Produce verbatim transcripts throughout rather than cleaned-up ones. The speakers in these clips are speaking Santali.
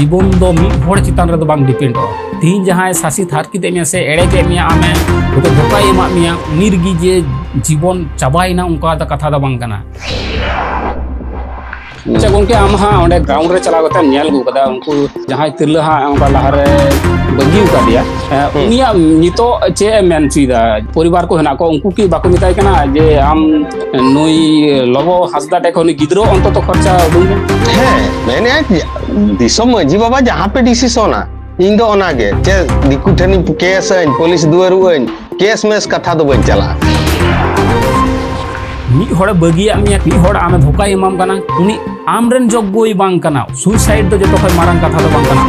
ᱡᱤᱵᱚᱱ ᱫᱚ ᱢᱤᱫ ᱦᱚᱲ ᱪᱮᱛᱟᱱ ᱨᱮᱫᱚ ᱵᱟᱝ ᱰᱤᱯᱮᱱᱰᱚᱜᱼᱟ᱾ ᱛᱤᱦᱤᱧ ᱡᱟᱦᱟᱸᱭ ᱥᱟᱥᱮᱛ ᱦᱟᱨᱠᱮᱛ ᱮᱫ ᱢᱮᱭᱟ ᱥᱮ ᱮᱲᱮ ᱠᱮᱫ ᱢᱮᱭᱟ, ᱟᱢᱮ ᱦᱚᱭᱛᱳ ᱫᱷᱳᱠᱟᱭ ᱮᱢᱟᱫ ᱢᱮᱭᱟ, ᱩᱱᱤ ᱨᱮᱜᱮ ᱡᱮ ᱡᱤᱵᱚᱱ ᱪᱟᱵᱟᱭᱮᱱᱟ, ᱚᱱᱠᱟ ᱫᱚ ᱠᱟᱛᱷᱟ ᱫᱚ ᱵᱟᱝ ᱠᱟᱱᱟ᱾ ᱟᱪᱪᱷᱟ ᱜᱚᱝᱠᱮ, ᱟᱢ ᱦᱟᱸᱜ ᱚᱸᱰᱮ ᱜᱨᱟᱣᱩᱱᱰ ᱨᱮ ᱪᱟᱞᱟᱣ ᱠᱟᱛᱮᱢ ᱧᱮᱞ ᱟᱹᱜᱩ ᱠᱟᱫᱟ, ᱩᱱᱠᱩ ᱡᱟᱦᱟᱸᱭ ᱛᱤᱨᱞᱟᱹ ᱦᱟᱸᱜ ᱚᱱᱠᱟ ᱞᱟᱦᱟᱨᱮ ᱵᱟᱹᱜᱤ ᱟᱠᱟᱫᱮᱭᱟ, ᱮ, ᱦᱩᱸ᱾ ᱩᱱᱤᱭᱟᱜ ᱱᱤᱛᱚᱜ ᱪᱮᱫ ᱮ ᱢᱮᱱ ᱦᱚᱪᱚᱭᱮᱫᱟ? ᱯᱚᱨᱤᱵᱟᱨ ᱠᱚ ᱦᱮᱱᱟᱜ ᱠᱚᱣᱟ, ᱩᱱᱠᱩ ᱠᱤ ᱵᱟᱠᱚ ᱢᱮᱛᱟᱭ ᱠᱟᱱᱟ ᱡᱮ ᱟᱢ ᱱᱩᱭ ᱞᱚᱵᱚ ᱦᱟᱸᱥᱫᱟ ᱴᱷᱮᱱ ᱠᱷᱚᱱ ᱩᱱᱤ ᱜᱤᱫᱽᱨᱟᱹ ᱚᱱᱛᱚᱛᱚ ᱠᱷᱚᱨᱪᱟ ᱩᱰᱩᱝ ᱢᱮ? ᱦᱮᱸ, ᱢᱮᱱᱮᱫ ᱫᱤᱥᱚᱢ ᱢᱟᱺᱡᱷᱤ ᱵᱟᱵᱟ ᱡᱟᱦᱟᱸ ᱯᱮ ᱰᱤᱥᱤᱥᱚᱱᱟ, ᱤᱧ ᱫᱚ ᱚᱱᱟᱜᱮ, ᱪᱮᱫ ᱫᱤᱠᱩ ᱴᱷᱮᱱᱤᱧ ᱠᱮᱥ ᱟᱹᱧ, ᱯᱩᱞᱤᱥ ᱫᱩᱣᱟᱹᱨᱚᱜ ᱟᱹᱧ, ᱠᱮᱥ ᱢᱮᱥ ᱠᱟᱛᱷᱟ ᱫᱚ ᱵᱟᱹᱧ ᱪᱟᱞᱟᱜᱼᱟ᱾ ᱢᱤᱫ ᱦᱚᱲᱮ ᱵᱟᱹᱜᱤᱭᱟᱜ ᱢᱮᱭᱟ, ᱢᱤᱫ ᱦᱚᱲ ᱟᱢᱮ ᱫᱷᱳᱠᱟᱭ ᱮᱢᱟᱢ ᱠᱟᱱᱟ, ᱩᱱᱤ ᱟᱢᱨᱮᱱ ᱡᱳᱜᱽᱜᱚᱭ ᱵᱟᱝ ᱠᱟᱱᱟ᱾ ᱥᱩᱭᱥᱟᱭᱤᱰ ᱫᱚ ᱡᱚᱛᱚ ᱠᱷᱚᱱ ᱢᱟᱨᱟᱝ ᱠᱟᱛᱷᱟ ᱫᱚ ᱵᱟᱝ ᱠᱟᱱᱟ᱾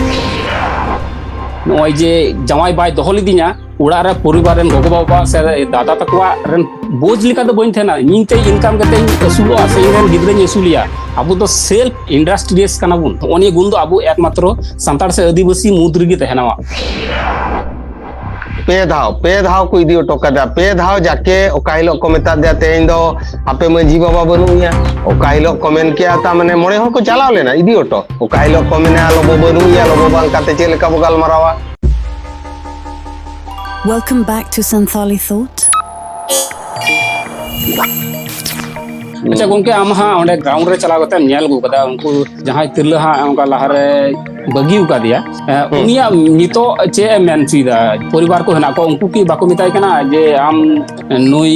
ᱱᱚᱜᱼᱚᱭ ᱡᱮ ᱡᱟᱶᱟᱭ ᱵᱟᱭ ᱫᱚᱦᱚ ᱞᱤᱫᱤᱧᱟ, ᱚᱲᱟᱜ ᱨᱮ ᱯᱚᱨᱤᱵᱟᱨ ᱨᱮᱱ ᱜᱚᱜᱚ ᱵᱟᱵᱟ ᱥᱮ ᱫᱟᱫᱟ ᱛᱟᱠᱚᱣᱟᱜ ᱨᱮᱱ ᱵᱳᱡᱽ ᱞᱮᱠᱟ ᱫᱚ ᱵᱟᱹᱧ ᱛᱟᱦᱮᱱᱟ᱾ ᱤᱧ ᱛᱮ ᱤᱱᱠᱟᱢ ᱠᱟᱛᱮ ᱤᱧ ᱟᱹᱥᱩᱞᱚᱜᱼᱟ ᱥᱮ ᱤᱧ ᱨᱮᱱ ᱜᱤᱫᱽᱨᱟᱹᱧ ᱟᱹᱥᱩᱞᱮᱭᱟ᱾ ᱟᱵᱚ ᱫᱚ ᱥᱮᱞᱯ ᱤᱱᱰᱟᱥᱴᱨᱤᱭᱟᱥ ᱠᱟᱱᱟ ᱵᱚᱱ᱾ ᱱᱚᱜᱼᱚ ᱱᱤᱭᱟᱹ ᱜᱩᱱ ᱫᱚ ᱟᱵᱚ ᱮᱠᱢᱟᱛᱨᱚ ᱥᱟᱱᱛᱟᱲ ᱥᱮ ᱟᱹᱫᱤᱵᱟᱹᱥᱤ ᱢᱩᱫᱽ ᱨᱮᱜᱮ ᱛᱟᱦᱮᱱᱟ᱾ ᱯᱮ ᱫᱷᱟᱣ, ᱯᱮ ᱫᱷᱟᱣ ᱠᱚ ᱤᱫᱤ ᱦᱚᱴᱚ ᱠᱟᱫᱟ᱾ ᱯᱮ ᱫᱷᱟᱣ ᱡᱟᱠᱮ ᱚᱠᱟ ᱦᱤᱞᱳᱜ ᱠᱚ ᱢᱮᱛᱟᱫ ᱫᱮᱭᱟ, "ᱛᱮᱦᱮᱧ ᱫᱚ ᱟᱯᱮ ᱢᱟᱺᱡᱷᱤ ᱵᱟᱵᱟ ᱵᱟᱹᱱᱩᱜ ᱢᱮᱭᱟ", ᱚᱠᱟ ᱦᱤᱞᱳᱜ ᱠᱚ ᱢᱮᱱ ᱠᱮᱜᱼᱟ, ᱛᱟ ᱢᱟᱱᱮ ᱢᱚᱬᱮ ᱦᱚᱲ ᱠᱚ ᱪᱟᱞᱟᱣ ᱞᱮᱱᱟ ᱤᱫᱤ ᱦᱚᱴᱚ, ᱚᱠᱟ ᱦᱤᱞᱳᱜ ᱠᱚ ᱢᱮᱱᱟ, "ᱞᱚᱵᱚ ᱵᱟᱹᱱᱩᱜ ᱢᱮᱭᱟ, ᱞᱚᱵᱚ ᱵᱟᱝ ᱠᱟᱛᱮ ᱪᱮᱫ ᱞᱮᱠᱟ ᱵᱚ ᱜᱟᱞᱢᱟᱨᱟᱣᱟ?" Welcome back to Santhali Thought. ᱟᱪᱪᱷᱟ ᱜᱚᱝᱠᱮ, ᱟᱢ ᱦᱟᱸᱜ ᱚᱸᱰᱮ ᱜᱨᱟᱣᱩᱱᱰ ᱨᱮ ᱪᱟᱞᱟᱣ ᱠᱟᱛᱮᱢ ᱧᱮᱞ ᱟᱹᱜᱩ ᱠᱟᱫᱟ, ᱩᱱᱠᱩ ᱡᱟᱦᱟᱸᱭ ᱛᱤᱨᱞᱟᱹ ᱦᱟᱸᱜ ᱚᱱᱠᱟ ᱞᱟᱦᱟᱨᱮ ᱵᱟᱹᱜᱤ ᱟᱠᱟᱫᱮᱭᱟ, ᱮ, ᱦᱩᱸ᱾ ᱩᱱᱤᱭᱟᱜ ᱱᱤᱛᱚᱜ ᱪᱮᱫ ᱮ ᱢᱮᱱ ᱦᱚᱪᱚᱭᱮᱫᱟ? ᱯᱚᱨᱤᱵᱟᱨ ᱠᱚ ᱦᱮᱱᱟᱜ ᱠᱚᱣᱟ, ᱩᱱᱠᱩ ᱠᱤ ᱵᱟᱠᱚ ᱢᱮᱛᱟᱭ ᱠᱟᱱᱟ ᱡᱮ ᱟᱢ ᱱᱩᱭ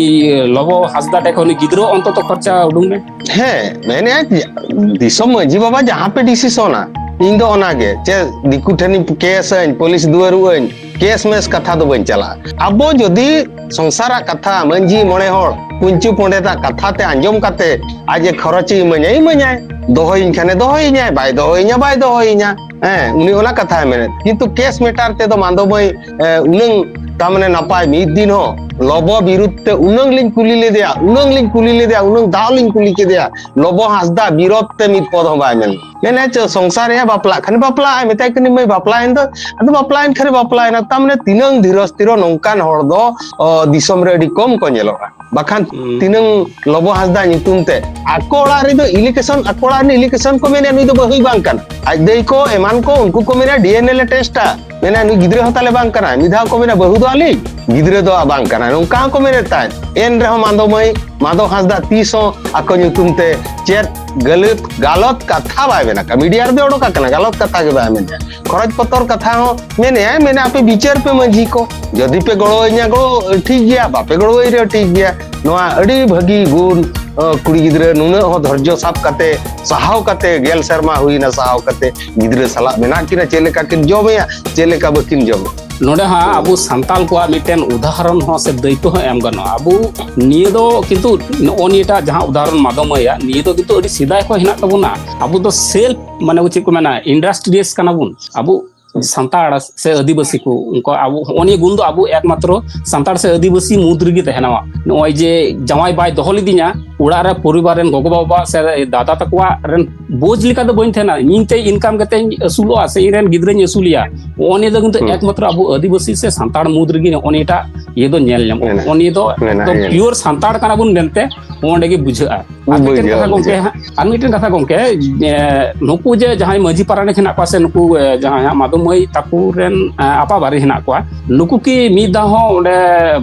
ᱞᱚᱵᱚ ᱦᱟᱸᱥᱫᱟ ᱴᱷᱮᱱ ᱠᱷᱚᱱ ᱩᱱᱤ ᱜᱤᱫᱽᱨᱟᱹ ᱚᱱᱛᱚᱛᱚ ᱠᱷᱚᱨᱪᱟ ᱩᱰᱩᱝ ᱢᱮ? ᱦᱮᱸ, ᱢᱮᱱᱮᱫ ᱫᱤᱥᱚᱢ ᱢᱟᱺᱡᱷᱤ ᱵᱟᱵᱟ ᱡᱟᱦᱟᱸ ᱯᱮ ᱰᱤᱥᱤᱥᱚᱱᱟ, ᱤᱧ ᱫᱚ ᱚᱱᱟᱜᱮ, ᱪᱮᱫ ᱫᱤᱠᱩ ᱴᱷᱮᱱᱤᱧ ᱠᱮᱥ ᱟᱹᱧ, ᱯᱩᱞᱤᱥ ᱫᱩᱣᱟᱹᱨᱚᱜ ᱟᱹᱧ, ᱠᱮᱥ ᱢᱮᱥ ᱠᱟᱛᱷᱟ ᱫᱚ ᱵᱟᱹᱧ ᱪᱟᱞᱟᱜᱼᱟ᱾ ᱟᱵᱚ ᱡᱩᱫᱤ ᱥᱚᱝᱥᱟᱨᱟᱜ ᱠᱟᱛᱷᱟ, ᱢᱟᱺᱡᱷᱤ ᱢᱚᱬᱮ ᱦᱚᱲ, ᱯᱩᱧᱪᱩ ᱯᱚᱸᱰᱮᱛᱟᱜ ᱠᱟᱛᱷᱟ ᱛᱮ ᱟᱸᱡᱚᱢ ᱠᱟᱛᱮ ᱟᱡ ᱮ ᱠᱷᱚᱨᱚᱪ ᱮ ᱤᱢᱟᱹᱧᱟ, ᱤᱢᱟᱹᱧᱟᱭ, ᱫᱚᱦᱚᱭᱤᱧ ᱠᱷᱟᱱᱮ ᱫᱚᱦᱚᱭᱤᱧᱟᱭ, ᱵᱟᱭ ᱫᱚᱦᱚᱭᱤᱧᱟ, ᱵᱟᱭ ᱫᱚᱦᱚᱭᱤᱧᱟ᱾ ᱦᱮᱸ, ᱩᱱᱤ ᱚᱱᱟ ᱠᱟᱛᱷᱟᱭ ᱢᱮᱱᱮᱫ, ᱠᱤᱱᱛᱩ ᱠᱮᱥ ᱢᱮᱴᱟᱨ ᱛᱮᱫᱚ ᱢᱟᱱᱫᱚ ᱢᱟᱹᱭ, ᱮ, ᱩᱱᱟᱹᱝ ᱛᱟᱨ ᱢᱟᱱᱮ ᱱᱟᱯᱟᱭ, ᱢᱤᱫ ᱫᱤᱱ ᱦᱚᱸ ᱞᱚᱵᱚ ᱵᱤᱨᱩᱫᱷ ᱛᱮ ᱩᱱᱟᱹᱝ ᱞᱤᱧ ᱠᱩᱞᱤ ᱞᱮᱫᱮᱭᱟ, ᱩᱱᱟᱹᱝ ᱞᱤᱧ ᱠᱩᱞᱤ ᱞᱮᱫᱮᱭᱟ, ᱩᱱᱟᱹᱝ ᱫᱟᱣ ᱞᱤᱧ ᱠᱩᱞᱤ ᱠᱮᱫᱮᱭᱟ, ᱞᱚᱵᱚ ᱦᱟᱸᱥᱫᱟ ᱵᱤᱨᱚᱫᱷ ᱛᱮ ᱢᱤᱫ ᱯᱚᱫ ᱦᱚᱸ ᱵᱟᱭ ᱢᱮᱱ᱾ ᱢᱮᱱᱟ ᱪᱚ ᱥᱚᱝᱥᱟᱨ ᱨᱮᱭᱟᱜ ᱵᱟᱯᱞᱟᱜ ᱠᱷᱟᱱ ᱵᱟᱯᱞᱟᱜ ᱟᱭ, ᱢᱮᱛᱟᱭ ᱠᱟᱹᱱᱟᱹᱧ ᱢᱟᱹᱭ ᱵᱟᱯᱞᱟᱭᱮᱱ ᱫᱚ, ᱟᱫᱚ ᱵᱟᱯᱞᱟᱭᱮᱱ ᱠᱷᱟᱱ ᱵᱟᱯᱞᱟᱭᱮᱱᱟ᱾ ᱛᱟᱨ ᱢᱟᱱᱮ ᱛᱤᱱᱟᱹᱝ ᱫᱷᱤᱨᱚᱥ ᱛᱤᱨᱚ ᱱᱚᱝᱠᱟᱱ ᱦᱚᱲ ᱫᱚ ᱚ, ᱫᱤᱥᱚᱢ ᱨᱮ ᱟᱹᱰᱤ ᱠᱚᱢ ᱠᱚ ᱧᱮᱞᱚᱜᱼᱟ᱾ ᱵᱟᱠᱷᱟᱱ ᱦᱩᱸ᱾ ᱛᱤᱱᱟᱹᱝ ᱞᱚᱵᱚ ᱦᱟᱸᱥᱫᱟ ᱧᱩᱛᱩᱢ ᱛᱮ ᱟᱠᱚ ᱚᱲᱟᱜ ᱨᱮᱫᱚ ᱤᱞᱤᱠᱮᱥᱚᱱ, ᱟᱠᱚ ᱚᱲᱟᱜ ᱨᱤᱱᱤᱡ ᱤᱞᱤᱠᱮᱥᱚᱱ ᱠᱚ ᱢᱮᱱᱟ ᱱᱩᱭ ᱫᱚ ᱵᱟᱹᱦᱩᱭ ᱵᱟᱝ ᱠᱟᱱᱟ᱾ ᱟᱡ ᱫᱟᱹᱭ ᱠᱚ ᱮᱢᱟᱱ ᱠᱚ ᱩᱱᱠᱩ ᱠᱚ ᱢᱮᱱᱟ ᱰᱤ ᱮᱱ ᱮ ᱞᱮ ᱴᱮᱥᱴᱟ, ᱢᱮᱱᱟ ᱱᱩᱭ ᱜᱤᱫᱽᱨᱟᱹ ᱦᱚᱸ ᱛᱟᱞᱮ ᱵᱟᱝ ᱠᱟᱱᱟᱭ, ᱢᱤᱫ ᱫᱷᱟᱣ ᱠᱚ ᱢᱮᱱᱟ ᱵᱟᱹᱦᱩ ᱫᱚ ᱟᱹᱞᱤᱧ, ᱜᱤᱫᱽᱨᱟᱹ ᱫᱚ ᱵᱟᱝ ᱠᱟᱱᱟᱭ, ᱱᱚᱝᱠᱟ ᱦᱚᱸᱠᱚ ᱢᱮᱱᱮᱫ ᱛᱟᱦᱮᱸᱫ᱾ ᱮᱱ ᱨᱮᱦᱚᱸ ᱢᱟᱫᱚ ᱢᱟᱹᱭ ᱢᱟᱫᱚ ᱦᱟᱸᱥᱫᱟ ᱛᱤᱥ ᱦᱚᱸ ᱟᱠᱚ ᱧᱩᱛᱩᱢ ᱛᱮ ᱪᱮᱫ ᱜᱟᱹᱞᱟᱹᱛ ᱜᱟᱞᱚᱛ ᱠᱟᱛᱷᱟ ᱵᱟᱭ ᱢᱮᱱᱟ᱾ ᱢᱤᱰᱤᱭᱟ ᱨᱮᱫᱚ ᱚᱰᱚᱠ ᱟᱠᱟᱱᱟ, ᱜᱟᱞᱚᱛ ᱠᱟᱛᱷᱟ ᱜᱮ ᱵᱟᱭ ᱢᱮᱱᱟ᱾ ᱠᱷᱚᱨᱚᱪ ᱯᱚᱛᱚᱨ ᱠᱟᱛᱷᱟ ᱦᱚᱸ ᱢᱮᱱᱮᱜᱼᱟᱭ, ᱢᱮᱱᱟ ᱟᱯᱮ ᱵᱤᱪᱟᱹᱨ ᱯᱮ ᱢᱟᱹᱡᱷᱤ ᱠᱚ, ᱡᱩᱫᱤ ᱯᱮ ᱜᱚᱲᱚᱣᱟᱹᱧᱟ ᱜᱚᱲᱚ ᱴᱷᱤᱠ ᱜᱮᱭᱟ, ᱵᱟᱯᱮ ᱜᱚᱲᱚᱣᱟᱹᱧ ᱨᱮᱦᱚᱸ ᱴᱷᱤᱠ ᱜᱮᱭᱟ᱾ ᱱᱚᱣᱟ ᱟᱹᱰᱤ ᱵᱷᱟᱹᱜᱤ ᱜᱩᱱ, ᱟᱸ, ᱠᱩᱲᱤ ᱜᱤᱫᱽᱨᱟᱹ ᱱᱩᱱᱟᱹᱜ ᱦᱚᱸ ᱫᱷᱳᱨᱡᱚ ᱥᱟᱵ ᱠᱟᱛᱮ, ᱥᱟᱦᱟᱣ ᱠᱟᱛᱮ, ᱜᱮᱞ ᱥᱮᱨᱢᱟ ᱦᱩᱭᱱᱟ ᱥᱟᱦᱟᱣ ᱠᱟᱛᱮ, ᱜᱤᱫᱽᱨᱟᱹ ᱥᱟᱞᱟᱜ ᱢᱮᱱᱟᱜ ᱠᱤᱱᱟ, ᱪᱮᱫ ᱞᱮᱠᱟ ᱠᱤᱱ ᱡᱚᱢᱮᱭᱟ, ᱪᱮᱫ ᱞᱮᱠᱟ ᱵᱟᱹᱠᱤᱱ ᱡᱚᱢᱮᱭᱟ᱾ ᱱᱚᱰᱮ ᱦᱟᱸᱜ ᱟᱵᱚ ᱥᱟᱱᱛᱟᱲ ᱠᱚᱣᱟᱜ ᱢᱤᱫᱴᱮᱱ ᱩᱫᱟᱦᱚᱨᱚᱱ ᱦᱚᱸ ᱥᱮ ᱫᱟᱹᱭᱠᱟᱹ ᱦᱚᱸ ᱮᱢ ᱜᱟᱱᱚᱜᱼᱟ᱾ ᱟᱵᱚ ᱱᱤᱭᱟᱹ ᱫᱚ ᱠᱤᱱᱛᱩ ᱱᱚᱜᱼᱚ ᱱᱤᱭᱟᱹᱴᱟᱜ ᱡᱟᱦᱟᱸ ᱩᱫᱟᱦᱚᱨᱚᱱ ᱢᱟᱫᱚ ᱢᱟᱹᱭᱟᱜ, ᱱᱤᱭᱟᱹ ᱫᱚ ᱠᱤᱱᱛᱩ ᱟᱹᱰᱤ ᱥᱮᱫᱟᱭ ᱠᱷᱚᱱ ᱦᱮᱱᱟᱜ ᱛᱟᱵᱚᱱᱟ᱾ ᱟᱵᱚ ᱫᱚ ᱥᱮᱞᱯ, ᱢᱟᱱᱮ ᱪᱮᱫ ᱠᱚ ᱢᱮᱱᱟ, ᱤᱱᱰᱟᱥᱴᱨᱤᱭᱟᱥ ᱠᱟᱱᱟ ᱵᱚᱱ᱾ ᱟᱵᱚ ᱥᱟᱱᱛᱟᱲ ᱥᱮ ᱟᱹᱫᱤᱵᱟᱹᱥᱤ ᱠᱚ, ᱚᱱᱠᱟ ᱟᱵᱚ ᱦᱚᱸᱜᱼᱚ ᱱᱤᱭᱟᱹ ᱜᱩᱱ ᱫᱚ ᱟᱵᱚ ᱮᱠᱢᱟᱛᱨᱚ ᱥᱟᱱᱛᱟᱲ ᱥᱮ ᱟᱹᱫᱤᱵᱟᱹᱥᱤ ᱢᱩᱫᱽ ᱨᱮᱜᱮ ᱛᱟᱦᱮᱱᱟ᱾ ᱱᱚᱜᱼᱚᱭ ᱡᱮ ᱡᱟᱶᱟᱭ ᱵᱟᱭ ᱫᱚᱦᱚ ᱞᱤᱫᱤᱧᱟ, ᱚᱲᱟᱜ ᱨᱮ ᱯᱚᱨᱤᱵᱟᱨ ᱨᱮᱱ ᱜᱚᱜᱚ ᱵᱟᱵᱟ ᱥᱮ ᱫᱟᱫᱟ ᱛᱟᱠᱚᱣᱟᱜ ᱨᱮᱱ ᱵᱳᱡᱽ ᱞᱮᱠᱟ ᱫᱚ ᱵᱟᱹᱧ ᱛᱟᱦᱮᱱᱟ, ᱤᱧ ᱛᱮ ᱤᱱᱠᱟᱢ ᱠᱟᱛᱮᱧ ᱟᱹᱥᱩᱞᱚᱜᱼᱟ ᱥᱮ ᱤᱧ ᱨᱮᱱ ᱜᱤᱫᱽᱨᱟᱹᱧ ᱟᱹᱥᱩᱞᱮᱭᱟ᱾ ᱱᱚᱜᱼᱚ ᱱᱤᱭᱟᱹ ᱫᱚ ᱠᱤᱱᱛᱩ ᱦᱩᱸ᱾ ᱮᱠᱢᱟᱛᱨᱚ ᱟᱵᱚ ᱟᱹᱫᱤᱵᱟᱹᱥᱤ ᱥᱮ ᱥᱟᱱᱛᱟᱲ ᱢᱩᱫᱽ ᱨᱮᱜᱮ ᱱᱚᱜᱼᱚ ᱱᱤᱭᱟᱹᱴᱟᱜ ᱤᱭᱟᱹ ᱫᱚ ᱧᱮᱞ ᱧᱟᱢᱚᱜᱼᱟ᱾ ᱢᱮᱱᱟᱜᱼᱟ᱾ ᱱᱚᱜᱼᱚ ᱱᱤᱭᱟᱹ ᱫᱚ ᱢᱮᱱᱟᱜᱼᱟ, ᱮᱠᱫᱚᱢ ᱧᱮᱞ᱾ ᱯᱤᱭᱳᱨ ᱥᱟᱱᱛᱟᱲ ᱠᱟᱱᱟ ᱵᱚᱱ ᱢᱮᱱᱛᱮ ᱚᱸᱰᱮ ᱜᱮ ᱵᱩᱡᱷᱟᱹᱜᱼᱟ᱾ ᱟᱨ ᱢᱤᱫᱴᱮᱱ ᱵᱩᱡᱷᱟᱹᱜᱼᱟ, ᱠᱟᱛᱷᱟ ᱜᱚᱝᱠᱮ, ᱵᱩᱡᱷᱟᱹᱜᱼᱟ᱾ ᱟᱨ ᱢᱤᱫᱴᱮᱱ ᱠᱟᱛᱷᱟ ᱜᱚᱝᱠᱮ, ᱮ, ᱱᱩᱠᱩ ᱡᱮ ᱡᱟᱦᱟᱸᱭ ᱢᱟᱹᱡᱷᱤ ᱯᱟᱨᱟᱱᱤᱠ ᱦᱮᱱᱟᱜ ᱠᱚᱣᱟ ᱥᱮ ᱱᱩᱠᱩ, ᱮ, ᱡᱟᱦᱟᱸᱭ ᱦᱟᱸᱜ ᱢᱟᱫᱚ ᱢᱟᱹᱭ ᱛᱟᱠᱚ ᱨᱮᱱ, ᱮ, ᱟᱯᱟ ᱵᱟᱨᱮ ᱦᱮᱱᱟᱜ ᱠᱚᱣᱟ, ᱱᱩᱠᱩ ᱠᱤ ᱢᱤᱫ ᱫᱷᱟᱣ ᱦᱚᱸ ᱚᱸᱰᱮ